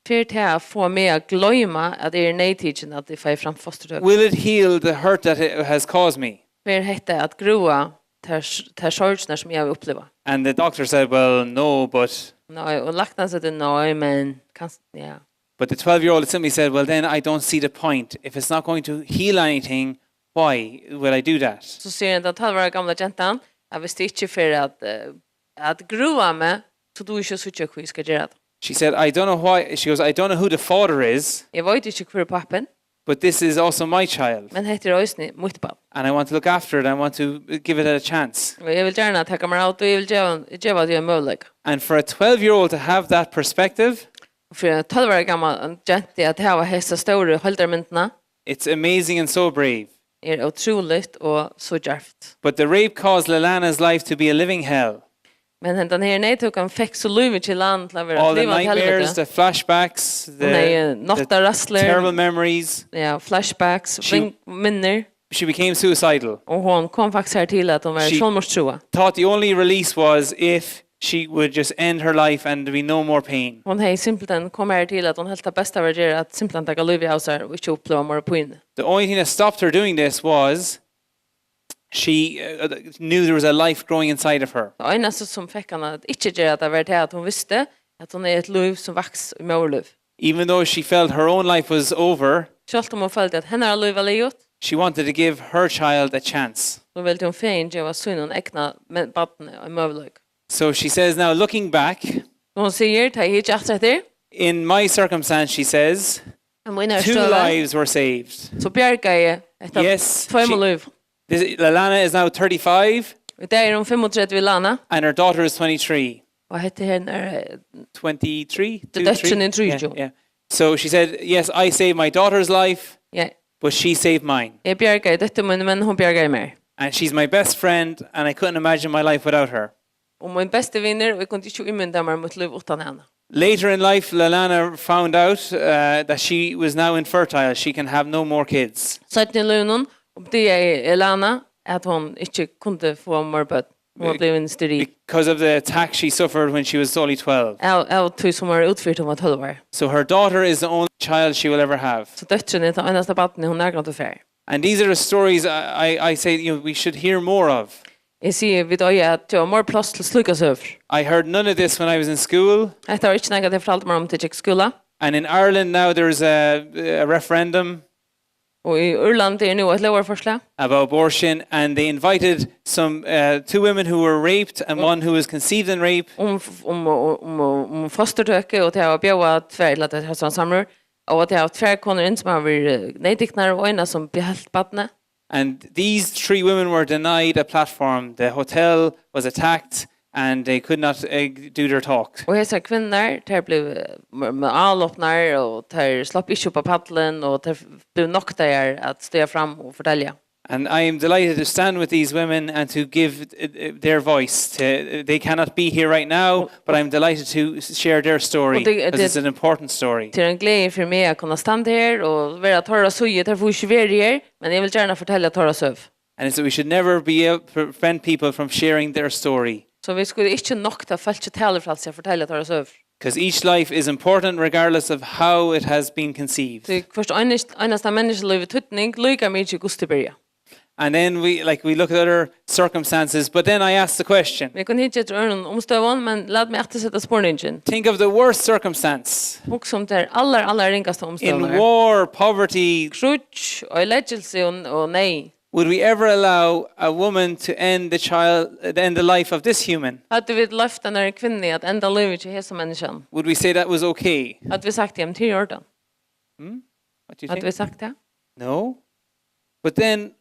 "Fer tað at fáa meg at gloyma at eg eri neyðtikin, at eg fái fram fosturtøku? "Will it heal the hurt that it has caused me?" Fer hetta at grúa tær, tær sorgirnar sum eg havi upplivað?" And the doctor said, "Well, no, but." Nei, og læknin segði, "Nei, men kanska, ja." But the twelve-year-old simply said, "Well, then I don't see the point. If it's not going to heal anything, why would I do that?" So sigur henda tólv ára gamla gentan, at viss tað ikki fer at, eh, at grúa meg, so dugi eg ikki at síggja hví eg skal gera tað. She said, "I don't know why." She goes, "I don't know who the father is, Eg veit ikki hvør er pápin, but this is also my child. Men hetta er eisini mítt barn. And I want to look after it. I want to give it a chance." Og eg vil gjarna taka mær av tí, eg vil geva, geva tí ein møguleika. And for a twelve-year-old to have that perspective, Og fyri ein tólv ára gamla gentu at hava hesa stóru heildarmyndina, it's amazing and so brave. Er ótrúligt og so djarvt. But the rape caused Lalana's life to be a living hell. Men hendan her neyðtøkan fekk so lívið hjá Ilana til at vera All the livandi nightmares, helviti. The flashbacks, Hon hevði the, the náttarræðslur, terrible memories. Ja, flashbacks, She- vin- minnir. She became suicidal. Og hon kom faktiskt her til at hon var She- sjálvmorðstrúað. Thought the only release was if she would just end her life and there be no more pain. Hon hevði simpelthen kom her til at hon helt tað besta var at gera at simpelthen taka lívið av sær og ikki uppliva meira pínu. The only thing that stopped her doing this was she uh, knew there was a life growing inside of her. Tað einasta sum fekk hana at ikki gera tað var tað at hon visti at hon er eitt lív sum vaks í móðurlív. Even though she felt her own life was over, Sjálvt um hon føldi at hennara lív var liðugt, she wanted to give her child a chance. So vildi hon fegin geva sínum egna men- barni ein møguleika. So she says now, looking back, Og hon sigur, tá eg hyggi aftur eftir, in my circumstance, she says, í mínari two støðu, lives were saved. So bjargaði hetta Yes, tveimur she- lív. This, Lalana is now thirty-five, Og í dag er hon fimmogtretivu, Ilana, and her daughter is twenty-three. Og hetta her er eh, twenty-three? Dóttirin er trýogtjúgu. Yeah, yeah. So she said, "Yes, I saved my daughter's life, Ja, but she saved mine. Eg bjargaði dóttur míni, men hon bjargaði mær. And she's my best friend, and I couldn't imagine my life without her." Og mín besti vinur, og eg kundi ikki ímynda mær mítt lív uttan hana. Later in life, Lalana found out uh, that she was now infertile. She can have no more kids. Seinni í lívinum uppdagaði Ilana at hon ikki kundi fáa meir børn. Hon var blivin steril. Because of the attack she suffered when she was only twelve. Av, av tí sum var útfyrt, hon var tólv ár. So her daughter is the only child she will ever have. So dóttirin er tað einasta barnið, hon nakrantíð fær. And these are the stories I, I, I say, you know, we should hear more of. Eg sigi, vit eiga at geva meir pláss til slíkar søgur. I heard none of this when I was in school. Hetta var ikki nakað, tey fortaldu mær um, tá eg gekk í skúla. And in Ireland now there's a, a referendum Og í Írlandi er nú eitt lógarforslag about abortion, and they invited some uh, two women who were raped and one who was conceived in rape. um, um, um, um, um fosturtøku, og tey hava bjóðað tvær, ella tey hava samrøður, og tey hava tvær konur inn sum hava verið, eh, neyðtiknar, og eina sum behelt barnið. And these three women were denied a platform. The hotel was attacked, and they could not uh, do their talk. Og hesar kvinnurnar, tær blivu, eh, m- m- álopnar, og tær slapp ikki upp á pallin, og tær blivu noktaðar at stiga fram og fortelja. And I am delighted to stand with these women and to give uh, uh, their voice. To, they cannot be here right now, but I'm delighted to share their story Og det- because det- it's an important story. Tað er ein gleði fyri meg at kunna standa her og vera á teirra síðu. Tær fáa ikki verið her, men eg vil gjarna fortelja teirra søgu. And so we should never be able to prevent people from sharing their story. So vit skulu ikki nokta fólki talufrælsi at fortelja teirra søgur. Because each life is important regardless of how it has been conceived. Tí hvørt einast- einasta menniskjalív hevur týdning, líka mikið hvussu tað byrjar. And then we like we look at other circumstances, but then I ask the question. Vit kunnu hyggja eftir øðrum umstøðum, men lat meg aftur seta spurningin. Think of the worst circumstance. Hugsa um tær allar, allar ringasta In umstøðurnar. War, poverty, Kríggj, oyðileggilsi og, og neyð. Would we ever allow a woman to end the child, end the life of this human? Høvdu vit loyvt einari kvinnu at enda lívið hjá hesum menniskjanum? Would we say that was okay? Høvdu vit sagt, jamen, tað er í ordan? What do you Høvdu think? Vit sagt tað? No. But then,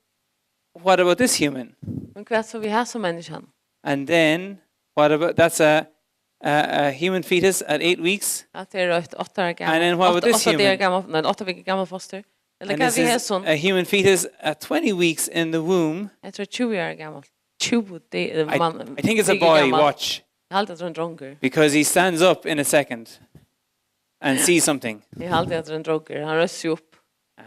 what about this human? Men hvat so við hesum menniskjanum? And then, what about that's a a, a human fetus at eight weeks? At tað er eitt átta ára And then what about gamalt, this átta dagar human? Gamalt, nei, átta vikna gamalt fostur. Ella And hvat this við is hesum? A human fetus at twenty weeks in the womb. Eg trúi tjúgu ára gamalt. Tjúgu, tað er I, man. I think it's a Vikna boy. Gamalt. Watch, Eg haldi at tað er ein drongur. Because he stands up in a second and sees something. Eg haldi at tað er ein drongur. Hann reisir seg upp.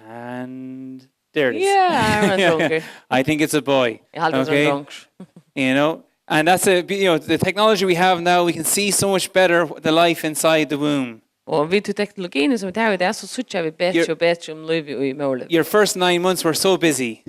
And there it is. Ja, hann er ein drongur. I think it's a boy. Eg haldi at tað er Okay. ein drongur. You know, and that's a you know the technology we have now. We can see so much better the life inside the womb. Og við tí teknologiini sum vit hava í dag, so síggja vit betri Your- og betri um lívið í móðurlívi. Your first nine months were so busy.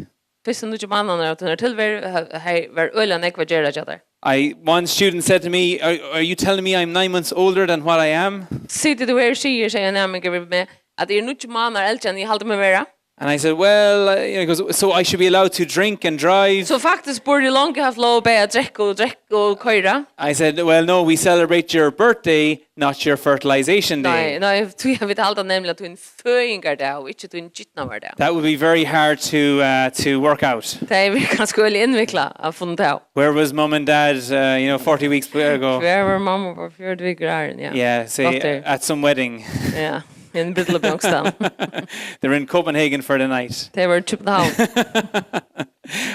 Fyrstu níggju mánaðirnar av tínari tilveru, her, her var øgiliga nógv at gera hjá tær. I one student said to me, "Are, are you telling me I'm nine months older than what I am?" Situr tú her og sigur, segði ein næmingur við meg, at eg eri níggju mánaðir eldri enn eg haldi meg vera. And I said, "Well, uh, you know," he goes, "So I should be allowed to drink and drive?" So faktiskt burdi eg longu havt lov bæði at drekka og drekka og koyra. I said, "Well, no, we celebrate your birthday, not your fertilization Nei, day." nei, tí vit halda nemliga tín føðingardag og ikki tín gitnavardag. That would be very hard to uh, to work out. Tað er kanska øgiliga innviklað at funna tað av. Where was mom and dad, uh, you know, forty weeks ago? Hvar var mamma og pápi fjøruti vikur áðrenn, ja. Yeah, say Flottir. At some wedding. Ja, ein brúdleyp onkustaðni. They're in Copenhagen for the night. Tey vóru í København.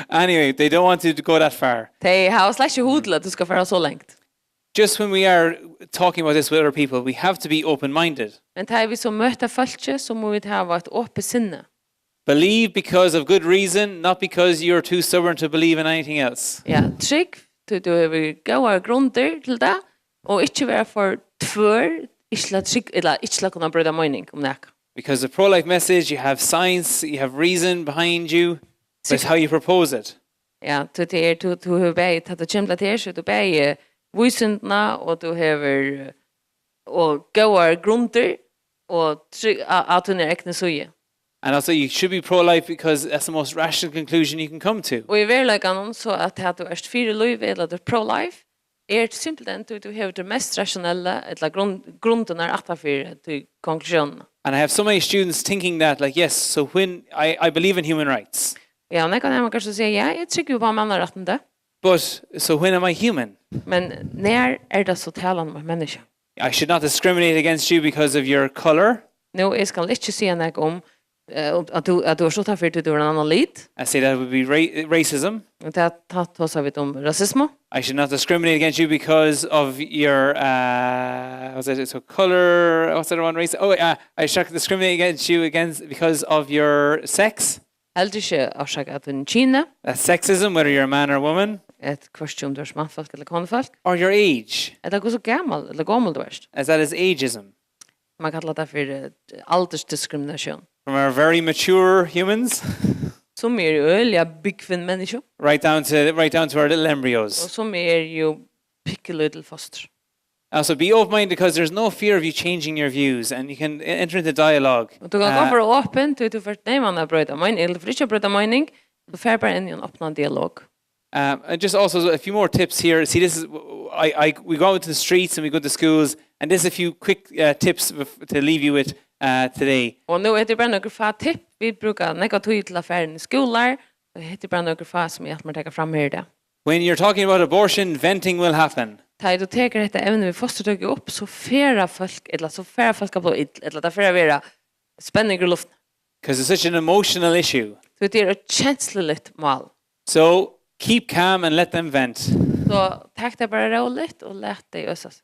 Anyway, they don't want to go that far. Tey hava slett ikki hug til at tú skal fara so langt. Just when we are talking about this with other people, we have to be open-minded. Men tá vit so møta fólki, so mugu vit hava eitt opið sinni. Believe because of good reason, not because you're too stubborn to believe in anything else. Ja, trúgv, tí tú hevur góðar grundir til tað, og ikki vera for tvør, ikki til at trúgv-, ella ikki til at kunna broyta meining um nakað. Because the pro-life message, you have science, you have reason behind you. But it's how you propose it. Ja, tí tað er, tú, tú hevur bæði, tá tú kemur til tað her, so tú bæði vísindina, og tú hevur, og góðar grundir, og trúgv á, á tíni egnu síðu. And also, you should be pro-life because that's the most rational conclusion you can come to. Og í veruleikanum, so at, at tú ert fyri lívi, ella tú ert pro-life, er simpelthen, tú, tú hevur tað mest rationella, ella grund, grundirnar aftanfyri tí konklusiónina. And I have so many students thinking that, like, yes, so when I, I believe in human rights, Ja, og nakað er man kanska siga, ja, eg trúgvi upp á mannarættindi, but so when am I human? Men nær er tað so talan um eitt menniskja? I should not discriminate against you because of your color. Nú, eg skal ikki siga nakað um, eh, um at tú, at tú ert uttanfyri tí tú hevur ein annan lit. I say that would be ra- racism. Og tað, tá tosa vit um rasismu. I should not discriminate against you because of your, uh, what's it, so color, what's the other one, race? Oh, uh, I should not discriminate against you against, because of your sex. Heldur ikki orsakað av tínum kyni, That's sexism, whether you're a man or a woman, eitt hvørki um tú ert mannfólk ella konufólk, or your age, ella hvussu gamal ella gomul tú ert. As that is ageism. Man kallar tað fyri, eh, aldursdiskriminatión. From our very mature humans Sum eru øgiliga búgvin menniskju, right down to right down to our little embryos. Og sum eru jú pikkulítil fostur. Also, be open-minded, because there's no fear of you changing your views, and you can e- enter into dialogue. Og tú kanst uh, gott vera opin, tí tú fert neyvan at broyta meining, ella tú fert ikki at broyta meining, tú fer bara inn í ein opnan dialog. Um, and just also a few more tips here. See, this is I, I we go out to the streets and we go to schools, and this is a few quick uh, tips to leave you with uh, today. Og nú er tað bara nøkur fá tips. Vit brúka nógva tíð til at fara inn í skúlar, og hetta er bara nøkur fá sum eg ætli mær at taka fram her í dag. When you're talking about abortion, venting will happen. Tá ið tú tekur hetta evni við fosturtøku upp, so fara fólk, ella so fara fólk at blíva ill, ella tað fer at vera spenningur í luftini. Because it's such an emotional issue. Tí tað er eitt kensluligt mál. So keep calm and let them vent. So tak tað bara róligt og lat tey øsa seg.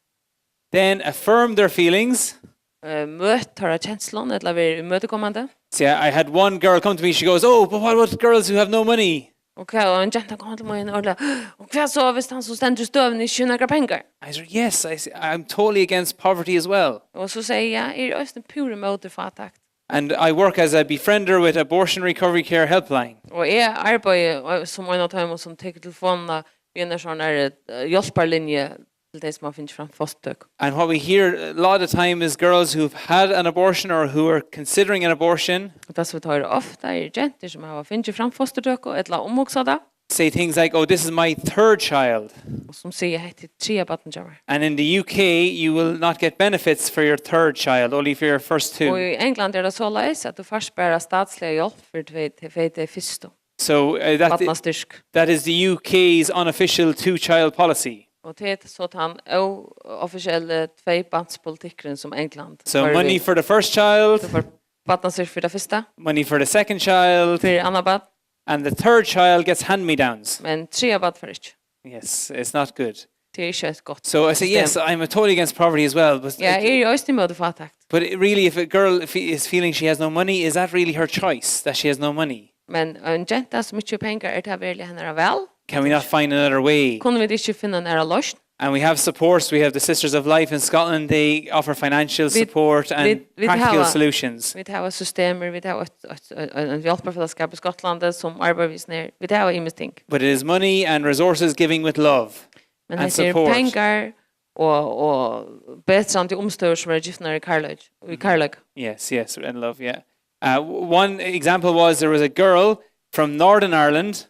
Then affirm their feelings. Eh, møt teirra kenslum, ella ver ímøtekomandi. See, I had one girl come to me, she goes, "Oh, but what about girls who have no money?" Og hvat, og ein genta kom til mín og orðaði, "Og hvat so, hvis hann sum stendur í støðuni ikki hevur nakrar pengar?" I said, "Yes, I, I'm totally against poverty as well." Og so segði eg, "Ja, eg eri eisini púra ímóti fátækt." And I work as a befriender with Abortion Recovery Care Helpline. Og eg arbeiði, eh, sum ein av teimum sum tekur telefonina við eini sånn her, eh, hjálparlinju til tey sum hava fingið fram fosturtøku. And what we hear a lot of the time is girls who've had an abortion or who are considering an abortion Og tað sum vit hoyra ofta er gentur sum hava fingið fram fosturtøku ella umhugsað tað. Say things like, "Oh, this is my third child." Og sum siga, "Hetta er triðja barnið hjá mær." And in the U K, you will not get benefits for your third child, only for your first two. Og í Englandi er tað soleiðis at tú fært bara statsliga hjálp fyri tvey, tvey tey fyrstu. So uh, that, barnastyrk. That is the U K's unofficial two-child policy. Og tað er so tann óoffisielli tveibarnspolitikkurin sum England So koyrir money við. For the first child, Tú fært barnastyrk fyri tað fyrsta, money for the second child, fyri annað barn, and the third child gets hand-me-downs. Men triðja barn fær ikki. Yes, it's not good. Tað er ikki eitt gott system. So I say, yes, I'm totally against poverty as well. But, Ja, eg eri eisini ímóti fátækt. But it really, if a girl fe- is feeling she has no money, is that really her choice that she has no money? Men ein genta sum ikki hevur pengar, er tað veruliga hennara val? Can we not find another way? Kunnu vit ikki finna ein aðra loysn? And we have supports. We have the Sisters of Life in Scotland. They offer financial Vit- support and vit- vit practical hava- solutions. Vit hava systemir, vit hava eitt, eitt, ein, ein hjálparfelagsskap í Skotlandi sum arbeiðir við snar. Vit hava ymisk ting. But it is money and resources giving with love Men and hetta er support. Pengar og, og betrandi umstøður sum eru givnar í kærleik, í kærleik. Yes, yes, and love, yeah. Uh, w- one example was there was a girl from Northern Ireland.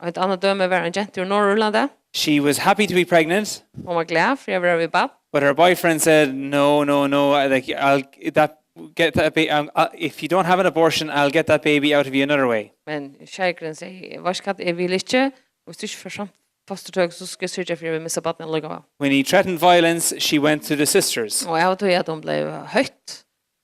Eitt annað dømi var ein genta úr Norðurlandi. She was happy to be pregnant, Hon var glað fyri at vera við barn, but her boyfriend said, "No, no, no. I, like, I'll that get that baby. Um, uh, if you don't have an abortion, I'll get that baby out of you another way." Men sjeikurin segði, "Veitst hvat, eg vil ikki. Hvis tú ikki fært fram fosturtøku, so skal eg syrgja fyri at vit missa barnið allíkavæl." When he threatened violence, she went to the sisters. Og av og til at hon bleiv hótt,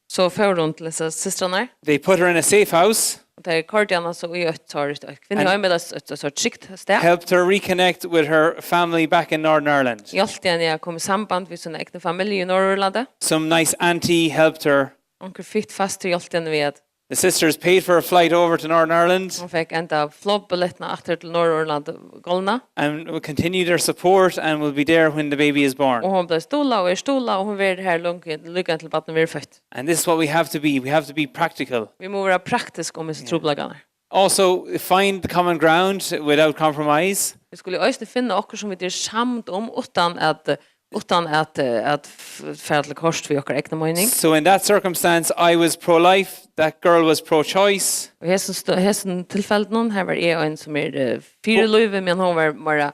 so fór hon til hesar systrarnar. They put her in a safe house, Og tey koyrdu hana so í eitt sort, eitt kvinnuheim, ella eitt, eitt sort trygt stað. Helped her reconnect with her family back in Northern Ireland. Hjálpti henni at koma í samband við sína egnu familju í Norðurlandi. Some nice auntie helped her. Onkur fitt fastur hjálpti henni við at The sisters paid for a flight over to Northern Ireland. Hon fekk enda flogbillettina aftur til Norðurland gólna. And continued their support and will be there when the baby is born. Og hon bleiv stuðlað og er stuðlað, og hon verður har longu, líka til barnið verður føtt. And this is what we have to be. We have to be practical. Vit mugu vera praktisk um hesar trupulleikarnar. Also, find common ground without compromise. Vit skulu eisini finna okkurt sum vit eru samd um, uttan at, uttan at, eh, at f- fara til kost við okkara egna meining. So in that circumstance, I was pro-life, that girl was pro-choice. Og hesum, st- hesum tilfellinum, her var eg ein sum er eh, fyri lívi, men hon var meira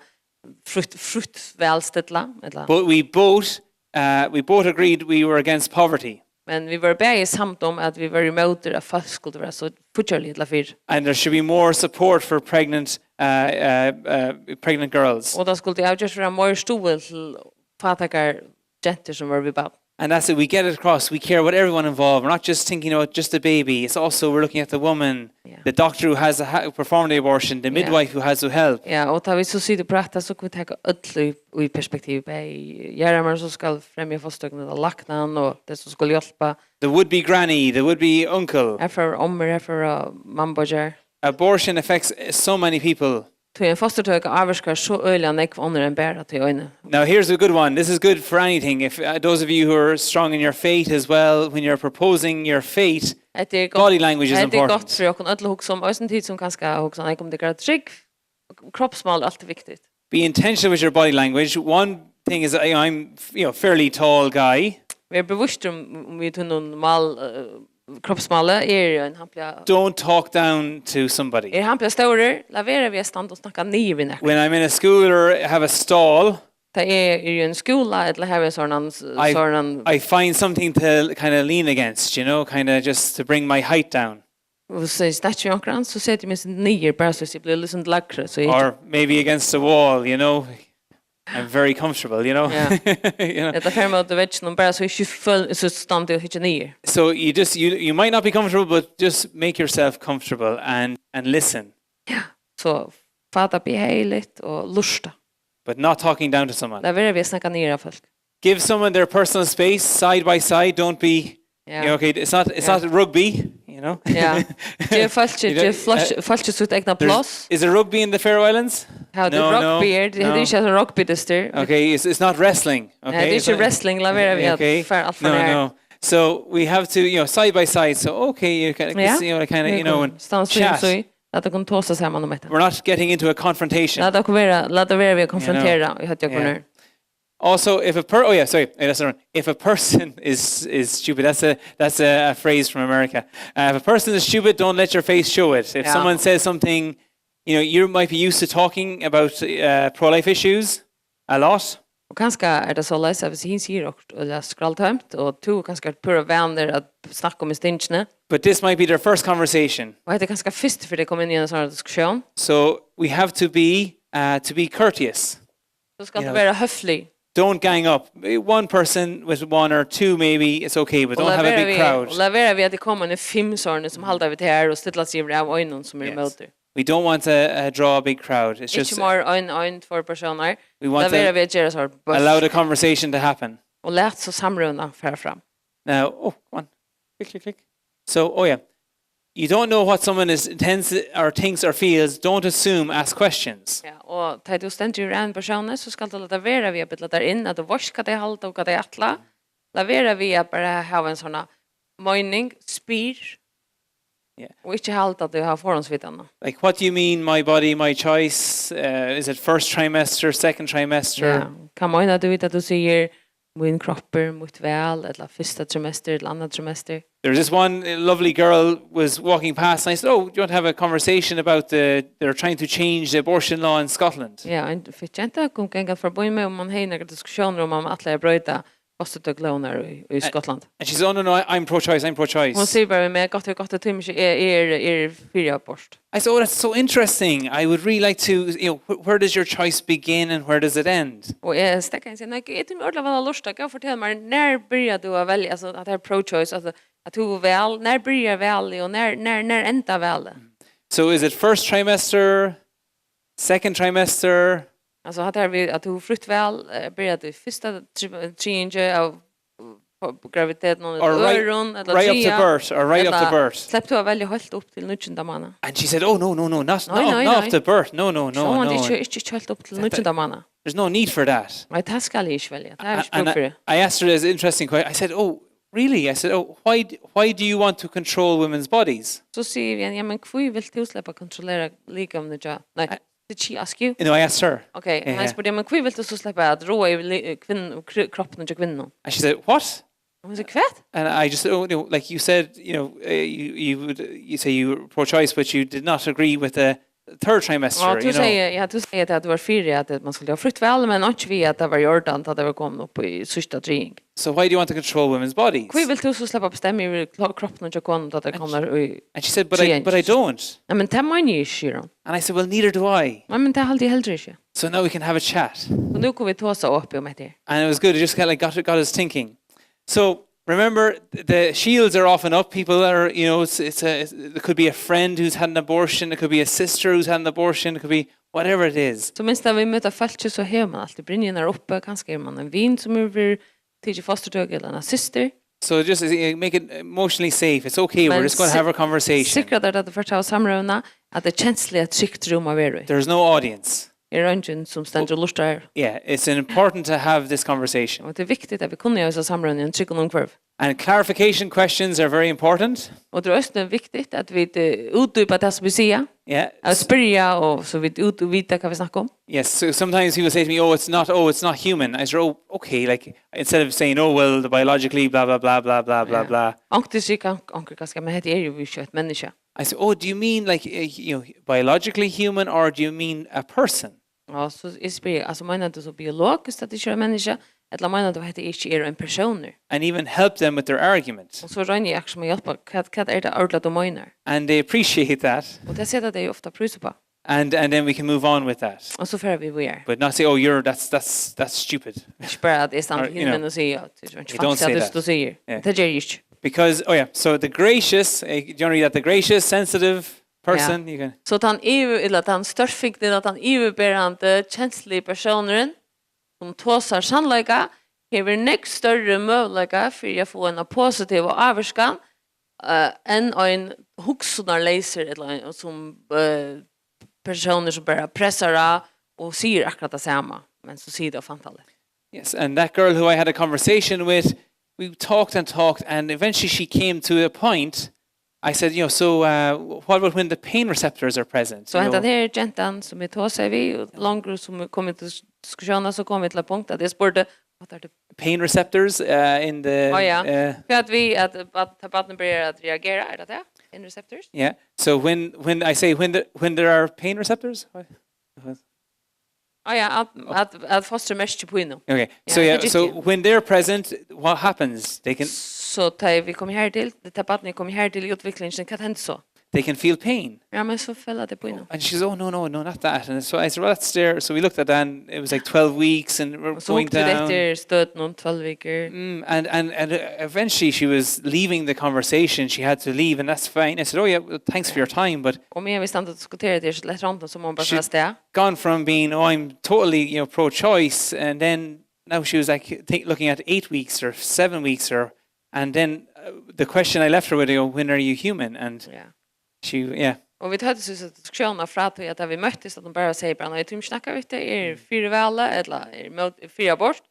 frítt, frítt vælstilla, ella? But we both, uh, we both agreed we were against poverty. Men vit vóru bæði samd um, at vit vóru ímóti, at fólk skuldu vera so fíggjarlig illa fyri. And there should be more support for pregnant, uh, uh, uh, pregnant girls. Og tað skuldi avgjørt vera meir stuðul til fátækar gentur sum vóru við barn. And that's it. We get it across. We care about everyone involved. We're not just thinking about just the baby. It's also we're looking at the woman, Yeah. the doctor who has a, ha- performed the abortion, the Yeah. midwife who has to help. Ja, og tá vit so sita og prata, so kunnu vit taka øll í, í perspektiv. Bæði jarðarmaðurin sum skal fremja fosturtøkuna, og læknan, og tey sum skulu hjálpa. The would-be granny, the would-be uncle. Her fara ommur, her fara mammubeiggjar. Abortion affects so many people. Tí ein fosturtøka ávirkar so øgiliga nógv onnur enn bara tey einu. Now, here's a good one. This is good for anything. If uh, those of you who are strong in your faith as well, when you're proposing your faith, Hetta er gott, body language is hetta er gott important. Fyri okkum øll at hugsa um, eisini tit sum kanska hugsa, nei, kom, tað er trúgv. Kroppsmál er altíð viktigt. Be intentional with your body language. One thing is, I, I'm, you know, fairly tall guy. Ver bevisst um, um við tínum mál, uh, kroppsmáli, er ein hampliga, Don't talk down to somebody. Er hampliga stórur, lat vera við at standa og snakka niður við nakran. When I'm in a school or have a stall, Tá eg er í ein skúla, ella havi ein sånn, I, sånn, I find something to kind of lean against, you know, kind of just to bring my height down. Og so snakki við onkran, so seti eg meg niður, bara so eg blívi líka lægri, so eg Or maybe against the wall, you know. I'm very comfortable, you know. Yeah. You know? Ella fer móti vegginum, bara so eg ikki føl, so standi og hyggi niður. So you just you you might not be comfortable, but just make yourself comfortable and and listen. So fata behagligt og lurta. But not talking down to someone. Lat vera við at snakka niður á fólk. Give someone their personal space, side by side. Don't be, Ja. you know, okay, it's not it's Yeah. not rugby, you know. Ja. Gev fólki, You know, gev fólki, uh, fólki sítt egna There's- pláss. Is there rugby in the Faroe Islands? How the No, no, rugby er, tað er no. Ikki ein rugby dystur. Okay, it's, it's not wrestling. Okay, Nei, tað er it's ikki not- wrestling, lat vera við Okay, at fara alt for no, nær. No. So we have to, you know, side by side. So okay, you can, Yeah. you know, kind of, you know, and Stanna chat. So, at tað kunnu tosa saman um hetta. We're not getting into a confrontation. Lat okkum vera, lat tað vera við at konfrontera í høvdið okkum Yeah. her. Also, if a per, oh yeah, sorry, eh, that's the wrong. If a person is is stupid, that's a that's a, a phrase from America. Uh, if a person is stupid, don't let your face show it. If Yeah. Someone says something, you know, you might be used to talking about uh, pro-life issues a lot, Og kanska er tað soleiðis at hvis hin sigur okkurt, ella skraldhømt, og tú kanska er pura vanur at snakka um í stingini, but this might be their first conversation. Og hetta er kanska fyrst fyri tey koma inn í ein sånn diskusjón. So we have to be uh, to be courteous. So skal Yeah. Tú vera høflig. Don't gang up. One person with one or two maybe, it's okay, but Og don't lat have a vera big við, crowd. Og lat vera við at tað koma eini fimm sånne sum halda við tær og stilla seg yvir av einum sum er Yes. ímóti. We don't want to uh, draw a big crowd. It's Ikki just meir ein, ein, tveir persónar. We want Lat vera to við at gera so allow the conversation to happen. Og lat so samrøðuna fara fram. Now, oh, come on. Click, click, click. So, oh yeah. You don't know what someone is intends or thinks or feels. Don't assume, ask questions. Ja, og tá tú stendur yvir ein persóni, so skal tú lata vera við at bylla tær inn, at tú veitst hvat tey halda og hvat tey ætla. Lat vera við at bara hava ein sånn meining, spyr, Yeah. Og ikki halda at tú hevur forhondsvitan. Like, what do you mean, my body, my choice? Uh, is it first trimester, second trimester? Ja. Hvat meinar tú við at tú sigur, mín kroppur, mítt val, ella fyrsta trimester, ella annað trimester? There was this one lovely girl was walking past, and I said, "Oh, do you want to have a conversation about the? They're trying to change the abortion law in Scotland." Ja, ein fitt genta kom gangandi forbi meg, og man hevði nakrar diskusjónir um man ætlaði at broyta fosturtøkulógirnar í, í Skotlandi. And she said, "Oh no, no, I, I'm pro-choice. I'm pro-choice." Hon sigur bara við meg, gott, tað er gott, eg tími ikki, eg, eg er, eg er fyri abort. I said, "Oh, that's so interesting. I would really like to, you know, wh- where does your choice begin and where does it end?" Og eg stekkaði inn og sigi, nei, eg tími ordiliga væl at lurta, gott, fortel mær, nær byrjar tú at velja, altso, at tað er pro-choice, altso, at tú vel, nær byrjar valið, og nær, nær, nær endar valið? So is it first trimester, second trimester, Altso, hatta her við, at tú hevur frítt val, eh, byrjar tú í fyrsta tri-, triðingi av, eh, graviditetinum, or ella right, øðrum, ella right up to triðja, birth, or right up to ella birth? Sleppur tú at velja heilt upp til níggjunda mánaða? And she said, "Oh no, no, no, not Nei, not, nei, not nei. up to birth. No, no, no, Sjálvandi no." ikki, ikki, ikki heilt upp til níggjunda mánaða. There's no need for that. Nei, tað skal eg ikki velja. Tað er ikki And brúk fyri. I, I asked her this interesting question. I said, "Oh, really?" I said, "Oh, why d- why do you want to control women's bodies?" So sigi eg við hana, ja, men hví vilt tú sleppa at kontrollera likamið hjá, nei, did she ask you? You know, I asked her. Okay, Ja, hann ja. Spurdi, men hví vilt tú so sleppa at ráða yvir li-, kvinn-, kri-, kroppinum hjá kvinnum? And she said, "What?" Og hon sigur, hvat? And I just, "Oh, no, like you said, you know, uh, you you would you say you were pro-choice, but you did not agree with the third trimester." Ja, tú You know? Segði, ja, tú segði at tú var fyri at man skuldi hava frítt val, men ikki við at tað var í ordan, at tað var komið upp í síðsta triðing. So why do you want to control women's bodies? Hví vilt tú so sleppa at bestemma yvir klo-, kroppinum hjá konum, at tað komnar í And she said, "But I triðing. But I don't." Nei, men tað meini eg ikki, sigur hon. And I said, "Well, neither do I." Nei, men tað haldi eg heldur ikki. So now we can have a chat. Og nú kunnu vit tosa opið um hetta her. And it was good. It just kind of got got us thinking. So remember, the shields are often up. People are, you know, it's, it's a, it's, it could be a friend who's had an abortion. It could be a sister who's had an abortion. It could be whatever it is. So minst at vit møta fólki, so hevur man altíð brynjurnar uppi. Kanska er man ein vin sum hevur verið tikið fosturtøku, ella ein systir. So just, uh, make it emotionally safe. It's okay. We're Men just going to si- have a conversation. Sikra tær, at tú fert at hava samrøðuna, at tað er kensluliga trygt rúm at vera í. There's no audience. Er eingin sum stendur og lurtar her. Yeah, it's important to have this conversation. Og tað er viktigt, at vit kunnu hava hesa samrøðuna í ein tryggum umhvørvi. And clarification questions are very important. Og tað er eisini viktigt, at vit, eh, útdjúpa tað, sum vit siga. Yeah. At spyrja, og so vit út-, vita, hvat vit snakka um. Yes, so sometimes people say to me, "Oh, it's not, oh, it's not human." I say, "Oh, okay." Like, instead of saying, "Oh, well, the biologically, blah, blah, blah, blah, blah, blah, Yeah. blah." Onkur sigur kan-, onkur kanska, "Men hetta er jo ikki eitt menniskja." I say, "Oh, do you mean, like, uh, you know, biologically human, or do you mean a person?" Og so eg spyr, altso, meinar tú so biologiskt, at tað ikki er eitt menniskja, ella meinar tú, at hetta ikki er ein persónur? And even help them with their argument. Og so royni eg akkurát at hjálpa, hvat, hvat er tað ordiliga, tú meinar? And they appreciate that. Og tað seta tey ofta prís uppá. And, and then we can move on with that. Og so fara vit víðari. But not say, "Oh, you're, that's, that's, that's stupid." Ikki bara at eg standi Or, you hinumegin know, og sigi, "Ja, tað er ikki you don't fantastiskt, say tað that. tú sigur." Yeah. Tað geri eg ikki. Because, oh yeah, so the gracious, eh, do you want to read that? The gracious, sensitive person, Yeah. you can So tann yvir-, ella tann stórfingni, ella tann yvirberandi, kensluligi persónurin, sum tosar sannleika, hevur nógv størri møguleika fyri at fáa eina positiva ávirkan, eh, enn ein hugsunarleysur, ella ein, sum, eh, persónur sum bara pressar á og sigur akkurát tað sama, men so sigur tað ófantaligt. Yes, and that girl who I had a conversation with, we talked and talked, and eventually she came to a point. I said, "You know, so, uh, what about when the pain receptors are present?" So You know, hendan her gentan, sum eg tosaði við, og longur sum kom í dis-, diskussiónina, so kom eg til eitt punkt, at eg spurdi, "Hvat er tað?" Pain receptors, uh, in the, Á, ja. uh, Hvat við at, at barnið byrjar at reagera, er tað tað? Pain receptors? Yeah. So when, when I say when the, when there are pain receptors, what? Á, ja, at, at, at fostrið merkir pínu. Okay. Ja, So yeah, tað so gekk. When they're present, what happens? They can, So tá ið vit koma her til, tá barnið kemur her til í útviklingini, hvat hendir so? They can feel pain. Ja, men so føla tey pínu. And she says, "Oh, no, no, no, not that." And so I said, "Well, that's there." So we looked at that, and it was, like, twelve weeks, and we're Og so going hugdu vit down. Eftir støðunum tólv vikur. Mm, and, and, and, uh, eventually she was leaving the conversation. She had to leave, and that's fine. I said, "Oh, yeah, well, thanks for your time," but Og meðan vit standa og diskutera, tað er so lætt rámt, so má man bara She- fara av stað. Gone from being, "Oh, I'm totally, you know, pro-choice," and then now she was, like, th- looking at eight weeks or seven weeks, or, and then, uh, the question I left her with, you know, "When are you human?" And Yeah. she, yeah. Og vit høvdu so, so diskussiónina frá tí, at tá vit møttust, at hon bara segði bara, "Nei, eg tími ikki snakka við teg, eg eri fyri valið, ella eg eri mót, fyri abort."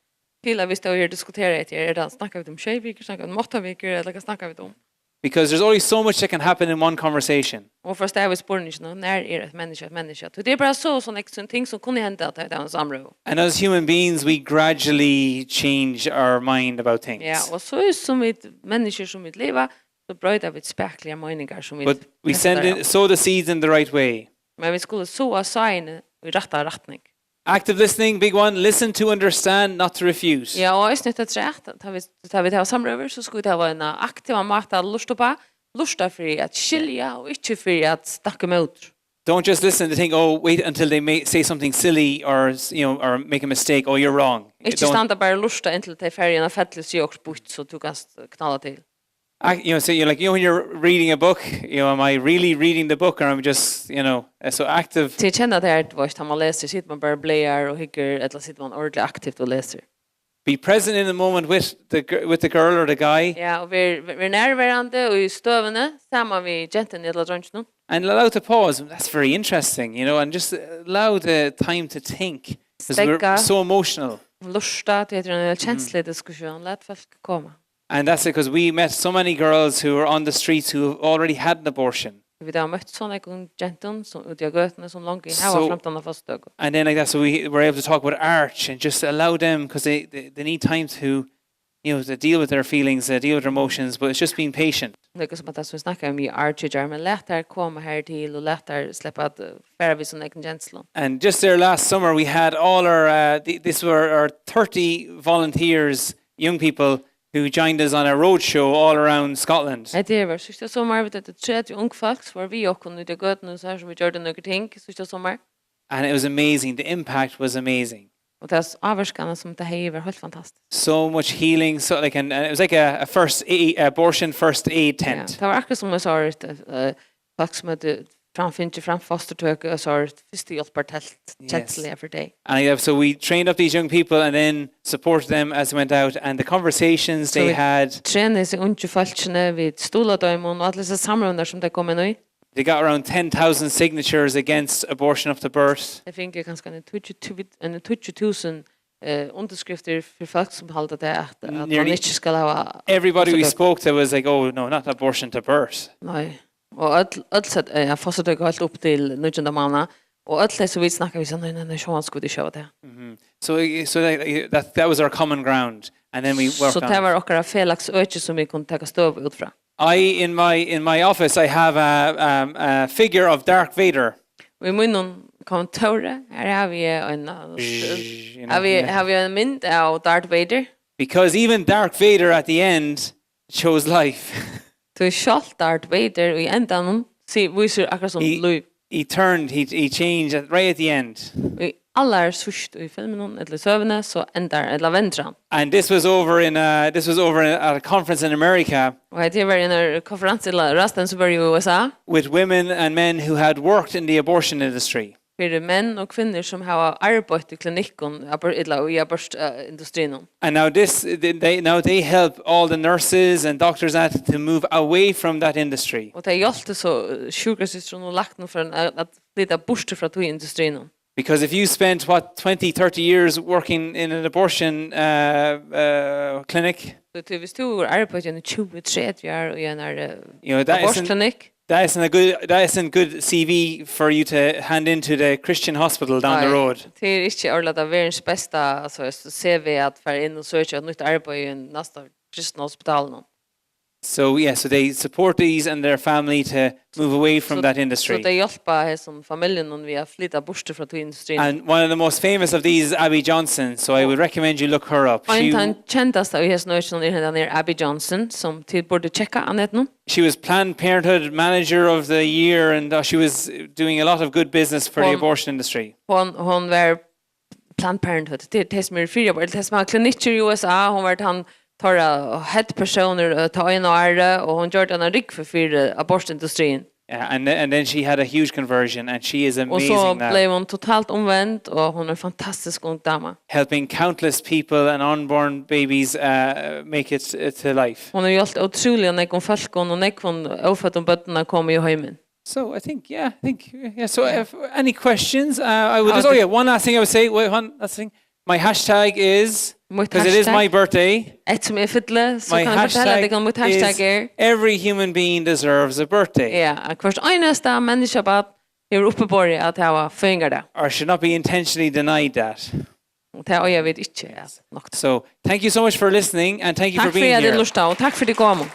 Til at vit stóðu her og diskuteraðu hetta her, er tað, snakka vit um sjey vikur, snakka vit um átta vikur, ella hvat snakka vit um? Because there's only so much that can happen in one conversation. Og fyrst er við spurninginum, nær er eitt menniskja eitt menniskja? Tí tað er bara so, so nógv ting sum kunnu henda at hava eina samrøðu. And as human beings, we gradually change our mind about things. Ja, og so er sum vit menniskjur sum vit liva, so broyta vit spakuliga meiningar sum vit But we send in, sow the seeds in the right way. Men vit skulu sáa sáini í rætta rætning. Active listening, big one. Listen to understand, not to refute. Ja, og eisini hetta trætt, tá vit, tá vit hava samrøður, so skulu vit hava ein aktivan máta at lurta upp á, lurta fyri at skilja og ikki fyri at snakka ímóti. Don't just listen to think, "Oh, wait until they may say something silly or, you know, or make a mistake. Oh, you're wrong." Ikki Don't standa bara og lurta inntil tey fara í eina fellu og siga okkurt býtt, so tú kanst knalla til. I, you know, so you're like, you know, when you're reading a book, you know, "Am I really reading the book, or am I just, you know, uh, so active?" Tit kenna tað her, tú veitst, tá man lesur, situr man bara og blaðar og hyggur, ella situr man ordiliga aktivt og lesur? Be present in the moment with the gir-, with the girl or the guy. Ja, og ver, ver, ver nærverandi og í støðuni, saman við gentuni ella dreinginum. And allow to pause. "That's very interesting," you know, and just allow the time to think. 'Cause we're Steðga. So emotional. Lurta, tí hetta er ein kenslulig diskussión. Lat fólk koma. And that's because we met so many girls who were on the streets who have already had an abortion. Vit hava møtt so nógvum gentum sum úti á gøtuni sum longu hava So- framtana fosturtøku. And then, like that, so we were able to talk about art and just allow them, 'cause they, they, they need time to, you know, to deal with their feelings, uh, deal with their emotions, but it's just being patient. Líka sum at tað sum vit snakkaðu um í art í gjár, men lat tær koma her til og lat tær sleppa at, uh, fara við so nógvum kenslum. And just there last summer, we had all our, uh, th-, these were our thirty volunteers, young people, who joined us on a road show all around Scotland. Hetta her var síðsta summar, vit høvdu tretivu ung fólk sum vóru við okkum úti á gøtuni, so har sum vit gjørdu nøkur ting síðsta summar. And it was amazing. The impact was amazing. Og tað ávirkan sum tað hevði var heilt fantastiskt. So much healing. So like, and, and it was like a, a first aid, abortion first aid Ja, tent. Tað var akkurát sum eg sá, uh, fólk sum høvdu framfingið fram fosturtøku og sá fyrstu hjálpar telt Yes. kensluliga for deg. And yeah, so we trained up these young people and then supported them as they went out. And the conversations So they we- had, Trena hesi ungu fólkini við stuðladeimum og allar hesar samrøðurnar sum tey koma inn í. They got around ten thousand signatures against abortion up to birth. Tey fingu kanska ein tíggju tú-, ein tíggju túsund eh, undirskriftir fyri fólk sum halda tað at, at man Nearly ikki skal hava Everybody we fosturtøku. spoke to was like, "Oh no, not abortion to birth." Nei. Og øll, øll sett, eh, ja, fosturtøku heilt upp til níggjunda mánaða. Og øll tey sum vit snakka við, sa, nei, nei, nei, sjálvandi skulu vit ikki hava tað. Mhm. So, uh, so that, uh, that that was our common ground, and then we worked So on tað it. Var okkara felags øki sum vit kunnu taka støðu út frá. I in my in my office I have a, um, a figure of Darth Vader. Og í mínum kontóri, her havi eg ein, Bzzz, you know, havi, yeah. Havi ein mynd av Darth Vader. Because even Darth Vader at the end chose life. Tí sjálvt Darth Vader í endanum si, vísir akkurát sum Í- lív. He turned, he, he changed right at the end. Í allar síðst í filminum, ella í søguni, so endar, ella vendir hann. And this was over in a, this was over at a conference in America Og hetta var ein konferansi, ella ráðstevnu, sum var í U S A, with women and men who had worked in the abortion industry. Fyri menn og kvinnur sum hava arbeitt í klinikkum, abor-, ella í abortindustrínum. And now this, they, they now they help all the nurses and doctors at to move away from that industry. Og tey hjálptu so eh, sjúkrasystrum og læknum for at, at flyta burtur frá tí industrínum. Because if you spent what twenty, thirty years working in an abortion uh, uh, clinic, So tí, hvis tú hevur arbeitt í eini tjúgu, tretivu ár í einari you know that isn't abortklinikk, that isn't a good that isn't good C V for you to hand into the Christian hospital down the Nei. Road. Tað er ikki orðið at verðins besta, altso, C V at fara inn og søkja eitt nýtt arbeiði í ein næsta kristna hospital nú. So yeah, so they support these and their family to move away from So- that So industry. Tey hjálpa hesum familjunum við at flyta burtur frá tí industrínum. And one of the most famous of these is Abby Johnson, so I would recommend you look her up. Ein She, tann kendasta í hesum økinum er hendan er Abby Johnson, sum tit burdu tjekka á netinum. She was Planned Parenthood Manager of the Year, and uh, she was doing a lot of good business for the Hon- abortion industry. Hon, hon var Planned Parenthood. Tað er tey sum eru fyri abort, tey sum hava klinikkir í U S A. Hon var tann teirra head persónur, eh, tá eina árið, og hon gjørdi eina rúgvu fyri abortindustriin. Yeah, and th- and then she had a huge conversion, and she is Og so amazing now, bleiv hon totalt umvend, og hon er ein fantastisk ung dama. Helping countless people and unborn babies uh, make it uh, to life. Hon hevur hjálpt ótrúliga nógvum fólkum og nógvum óføddum børnum at koma í heimin. So I think, yeah, I think, yeah. So if any questions, uh, I would just, oh yeah, one last thing I would say, wait, one last thing. My hashtag is, Mítt because it is my hashtag, birthday, eitt sum eg fylli, so my kann eg fortelja hashtag tykkum, mítt hashtag is er, every human being deserves a birthday. Ja, at hvørt einasta menniskja barn hevur uppiborið at hava føðingardag. Or should not be intentionally denied that. Og tað eiga vit ikki at nokta. So thank you so much for listening, and thank you for Takk fyri being at tit here. Lurtaðu, og takk fyri at tit komu.